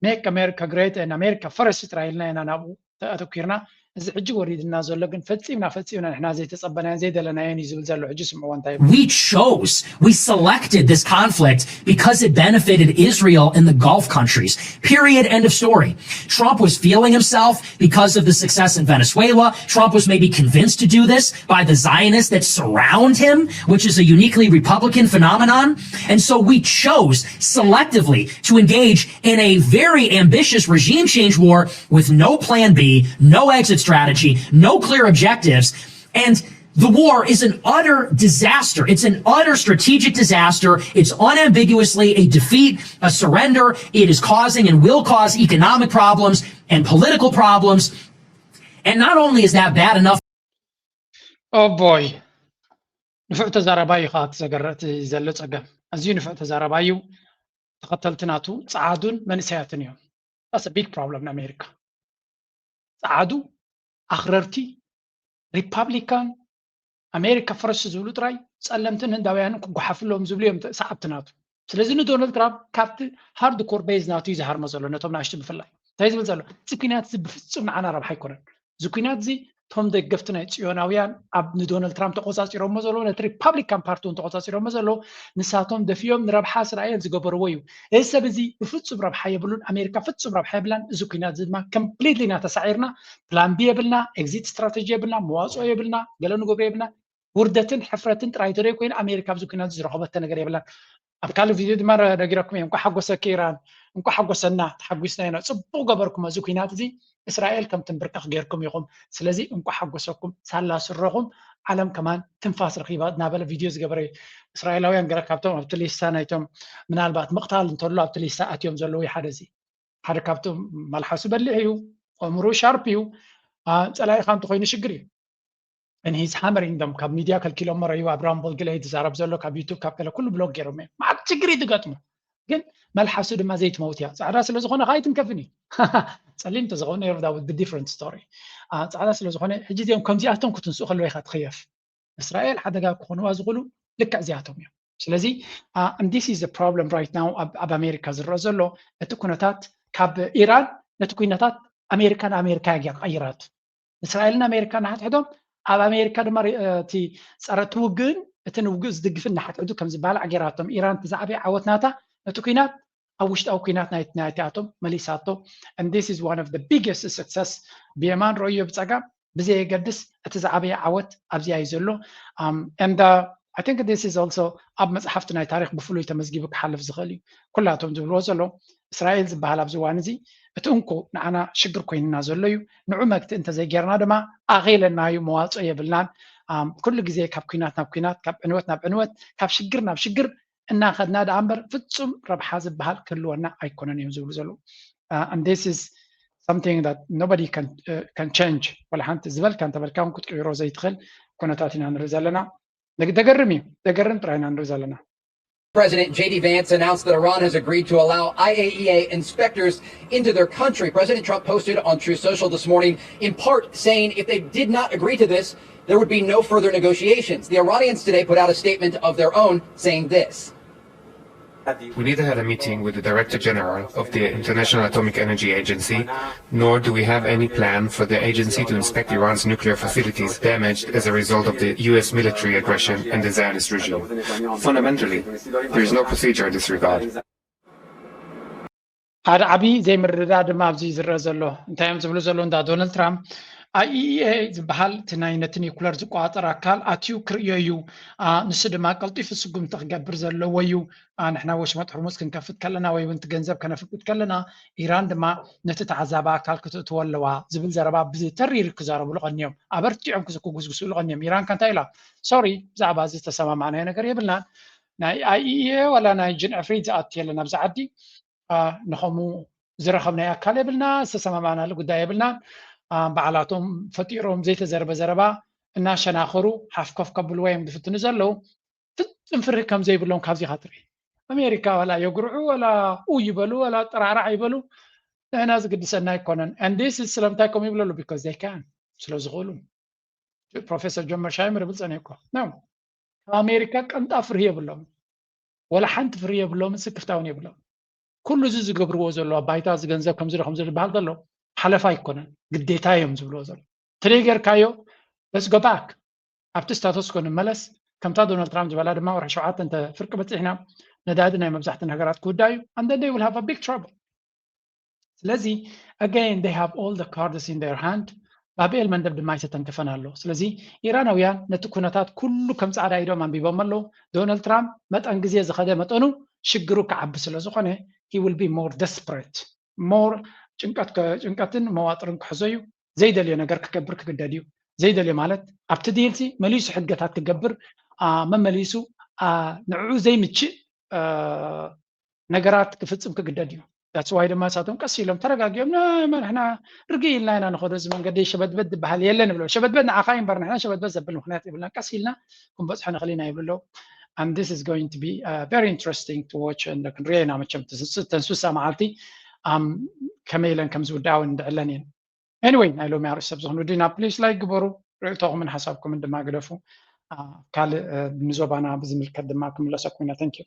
make America great and America first ጥራይ ኢልና ኢና ናብኡ ኣተኪርና። እዚ ሕጂ ወሪድና ዘሎ ግን ፈጺምና ፈጺምና ንሕና ዘይተጸበናዮን ዘይደለናዮን እዩ ዝብል ዘሎ። ሕጂ ስምዕዎ እንታይ We chose, we selected this conflict because it benefited Israel and the Gulf countries. Period. End of story. Trump was feeling himself because of the success in Venezuela. Trump was maybe convinced to do this by the Zionists that surround him, which is a uniquely Republican phenomenon. And so we chose selectively to engage in a very ambitious regime change war with no plan B, no exit strategy, no clear objectives. And the war is an utter disaster. It's an utter strategic disaster. It's unambiguously a defeat, a surrender. It is causing and will cause economic problems and political problems. And not only is that bad enough. Oh boy. ንፉዕ ተዛራባይ እዩ ከዓ እቲ ዘገረ እቲ ዘሎ ፀገም ኣዝዩ ንፉዕ ተዛራባይ እዩ። ተኸተልቲ ናቱ ፀዓዱን መንእሰያትን እዮም። That's a big problem ንኣሜሪካ። ፀዓዱ ኣኽረርቲ ሪፓብሊካን ኣሜሪካ ፈረስ ዝብሉ ጥራይ ጸለምትን ህንዳውያንን ክጓሓፍሎም ዝብሉ እዮም ሰዓብቲ ናቱ። ስለዚ ንዶናልድ ትራምፕ ካብቲ ሃርድ ኮር ቤዝ ናቱ እዩ ዝሃርሞ ዘሎ ነቶም ናሽቱ ብፍላይ እንታይ ዝብል ዘሎ እዚ ኩናት እዚ ብፍጹም ንዓና ረብሓ ኣይኮነን። እዚ ኩናት እዚ እቶም ደገፍቲ ናይ ጽዮናውያን ኣብ ንዶናልድ ትራምፕ ተቆጻጺሮሞ ዘለዉ ነቲ ሪፓብሊካን ፓርቲ እውን ተቆጻጺሮሞ ዘለዉ ንሳቶም ደፊኦም ንረብሓ እስራኤል ዝገበርዎ እዩ። እዚ ሰብ እዚ ብፍጹም ረብሓ የብሉን። ኣሜሪካ ፍጹም ረብሓ የብላን። እዚ ኩናት እዚ ድማ ኮምፕሊትሊ ኢና ተሳዒርና። ፕላን ቢ የብልና፣ ኤግዚት ስትራተጂ የብልና፣ መዋፅኦ የብልና፣ ገለ ንገብሮ የብልና። ውርደትን ሕፍረትን ጥራይ ተደይ ኮይኑ ኣሜሪካ ኣብዚ ኩናት ዝረኸበቶ ነገር የብላን። ኣብ ካልእ ቪድዮ ድማ ነጊረኩም እየ። እንኳ ሓጎሰኪ ኢራን፣ እንኳ ሓጎሰና፣ ተሓጒስና ኢና። ፅቡቕ ገበርኩም። እዚ ኩናት እዚ እስራኤል ከም ትንብርከኽ ጌርኩም ኢኹም። ስለዚ እንኳ ሓጎሰኩም። ሳላ ስረኹም ዓለም ከማን ትንፋስ ረኺባ እናበለ ቪድዮ ዝገበረ እዩ። እስራኤላውያን ገለ ካብቶም ኣብቲ ሊስታ ናይቶም ምናልባት ምቕታል እንተሎ ኣብቲ ሊስታ ኣትዮም ዘለዉ ሓደ እዚ ሓደ ካብቶም መልሓሱ በሊሕ እዩ፣ ኣእምሮ ሻርፕ እዩ። ፀላኢኻ እንተኮይኑ ሽግር እዩ። And he's hammering them ካብ ሚድያ ከልኪሎሞ ረዩ ኣብ ራምቦል ግለ ዝዛረብ ዘሎ ካብ ዩቱብ ካብ ገለ ኩሉ ብሎክ ገይሮም እዮም። መዓት ሽግር እዩ ዝገጥሙ ግን መልሓሱ ድማ ዘይትመውት እያ። ፃዕዳ ስለዝኮነ ከዓ ኣይትንከፍን እዩ። ፀሊም ተዝኸውን ነሩ that would be different story። ፃዕዳ ስለዝኮነ ሕጂ እዚኦም ከምዚኣቶም ክትንስኡ ከለዉ ኢካ ትኽየፍ። እስራኤል ሓደጋ ክኾንዋ ዝኽእሉ ልክዕ እዚኣቶም እዮም። ስለዚ and this is problem right now ኣብ ኣሜሪካ ዝረአ ዘሎ እቲ ኩነታት ካብ ኢራን ነቲ ኩነታት ኣሜሪካ ንኣሜሪካ እያ ቀይራት። እስራኤልን ኣሜሪካ ናሓትሕዶም ኣብ ኣሜሪካ ድማ እቲ ፀረ ትውግእን እቲ ንውግእ ዝድግፍን ናሓትሕዱ ከም ዝበሃል ኣጌራቶም። ኢራን እቲ ዝዓበየ ዓወት ናታ ነቲ ኩናት ኣብ ውሽጣዊ ኩናት ናይቲኣቶም መሊሳቶ። And this is one of the biggest success ብየማን ረእዮ ብፀጋም ብዘየገድስ እቲ ዝዓበየ ዓወት ኣብዚኣ እዩ ዘሎ። And I think this is also ኣብ መፅሓፍቲ ናይ ታሪክ ብፍሉይ ተመዝጊቡ ክሓልፍ ዝኽእል እዩ። ኩላቶም ዝብልዎ ዘሎ እስራኤል ዝበሃል ኣብዚ እዋን እዚ እቲ እንኮ ንዓና ሽግር ኮይንና ዘሎ እዩ። ንዑ መግቲ እንተዘይጌርና ድማ ኣኺለና እዩ፣ መዋፅኦ የብልናን። ኩሉ ግዜ ካብ ኩናት ናብ ኩናት፣ ካብ ዕንወት ናብ ዕንወት፣ ካብ ሽግር ናብ ሽግር እናኸድና ደኣ እምበር ፍጹም ረብሓ ዝበሃል ክህልወና ኣይኮነን እዮም ዝብሉ ዘለዉ። And this is something that nobody can, uh, can change። ወላ ሓንቲ ዝበልካ እንተበልካ እውን ክትቅይሮ ዘይትኽእል ኩነታት ኢና ንርኢ ዘለና። ደገርም እዩ፣ ደገርም ጥራይ ኢና ንርኢ ዘለና። President J D Vance announced that Iran has agreed to allow I A E A inspectors into their country. President Trump posted on Truth Social this morning, in part saying if they did not agree to this, there would be no further negotiations. The Iranians today put out a statement of their own saying this. We neither had a meeting with the Director General of the International Atomic Energy Agency, nor do we have any plan for the agency to inspect Iran's nuclear facilities damaged as a result of the U S military aggression and the Zionist regime. Fundamentally, there is no procedure in this regard. ሓደ ዓብዪ ዘይምርድዳእ ድማ ኣብዚ ዝረአ ዘሎ እንታይ እዮም ዝብሉ ዘለዉ እንዳ ዶናልድ ትራምፕ I A E A ዝበሃል እቲ ናይ ነቲ ኒኩለር ዝቆፃፀር ኣካል ኣትዩ ክርእዮ እዩ። ንሱ ድማ ቀልጢፉ ስጉምቲ ክገብር ዘለዎ እዩ። ንሕና ወሽመጥ ሕርሙዝ ክንከፍት ከለና ወይ እውን እቲ ገንዘብ ከነፍቅድ ከለና ኢራን ድማ ነቲ ተዓዛቢ ኣካል ክትእትዎ ኣለዋ ዝብል ዘረባ ብተሪር ክዛረብሉ ቀኒዮም። ኣበርቲዖም ክጉስጉስሉ ቀኒዮም። ኢራን ከ እንታይ ኢላ? ሶሪ ብዛዕባ እዚ ዝተሰማማዕናዮ ነገር የብልናን። ናይ I A E A ዋላ ናይ ጅን ዕፍሪት ዝኣቱ የለን ኣብዚ ዓዲ። ንኸምኡ ዝረኸብናዮ ኣካል የብልና፣ ዝተሰማማዕናሉ ጉዳይ የብልናን። ባዕላቶም ፈጢሮም ዘይተዘርበ ዘረባ እናሸናኸሩ ሓፍኮፍ ከብልዎ እዮም ዝፍትኑ ዘለዉ። ፍጹም ፍርሂ ከም ዘይብሎም ካብዚ ኢኻ ትርኢ። ኣሜሪካ ዋላ የጉርዑ ዋላ ኡ ይበሉ ዋላ ጠራዕራዕ ይበሉ ንሕና ዝግድሰና ኣይኮነን። And this is ስለምንታይ ከምኡ ይብሉ ኣለዉ? Because they can፣ ስለ ዝኽእሉ። ፕሮፌሰር ጆን መርሻይመር ይብል ጸኒሑ እኮ ነው። ካብ ኣሜሪካ ቅንጣብ ፍርሂ የብሎም፣ ወላ ሓንቲ ፍርሂ የብሎም፣ ስክፍታ እውን የብሎም። ኩሉ እዚ ዝገብርዎ ዘሎ ኣብ ባይታ እዚ ገንዘብ ከምዚ ዶ ከምዚ ዶ ዝበሃል ዘሎ ሓለፋ ኣይኮነን፣ ግዴታ እዮም ዝብልዎ ዘሎ። ትደይ ጌርካዮ let's go back ኣብቲ status quo ንመለስ። ከምታ ዶናልድ ትራምፕ ዝበላ ድማ ወርሒ ሸውዓተ እንተ ፍርቂ በፂሕና ነዳዲ ናይ መብዛሕትእን ሃገራት ክውዳእ እዩ and then they will have a big trouble። ስለዚ again they have all the cards in their hand። ባብኤል መንደብ ድማ ኣይተተንከፈን ኣሎ። ስለዚ ኢራናውያን ነቲ ኩነታት ኩሉ ከም ፃዕዳ ኢዶም ኣንቢቦም ኣለዉ። ዶናልድ ትራምፕ መጠን ግዜ ዝኸደ መጠኑ ሽግሩ ክዓቢ ስለ ዝኾነ he will be more desperate more ጭንቀትን መዋጥርን ክሕዞ እዩ። ዘይደልዮ ነገር ክገብር ክግደድ እዩ። ዘይደልዮ ማለት ኣብቲ ዲል ሲ መሊሱ ሕድገታት ክገብር መመሊሱ ንዕኡ ዘይምችእ ነገራት ክፍፅም ክግደድ እዩ። That's why ድማ ንሳቶም ቀስ ኢሎም ተረጋጊኦም ንሕና ርግእ ኢልና ኢና ንኸዶ እዚ መንገዲ ሸበድበድ ዝበሃል የለን ይብሎ። ሸበድበድ ንዓኻ እዩ እምበር ንሕና ሸበድበድ ዘብል ምክንያት የብልና። ቀስ ኢልና ክንበፅሖ ንኽእል ኢና ይብሉ ኣለዉ። And this is going to be very interesting to watch and ክንሪኦ ኢና መቸም ተን ስሳ መዓልቲ ከመይ ኢለን ከም ዝውድኣ እውን ንዕለን እየን። Anyway ናይ ሎሚ ኣርእስቲ ሰብ ዝኾኑ ዲና please like ግበሩ። ርእቶኹምን ሓሳብኩምን ድማ ግደፉ። ካልእ ንዞባና ብዝምልከት ድማ ክምለሰኩም ኢና። Thank you።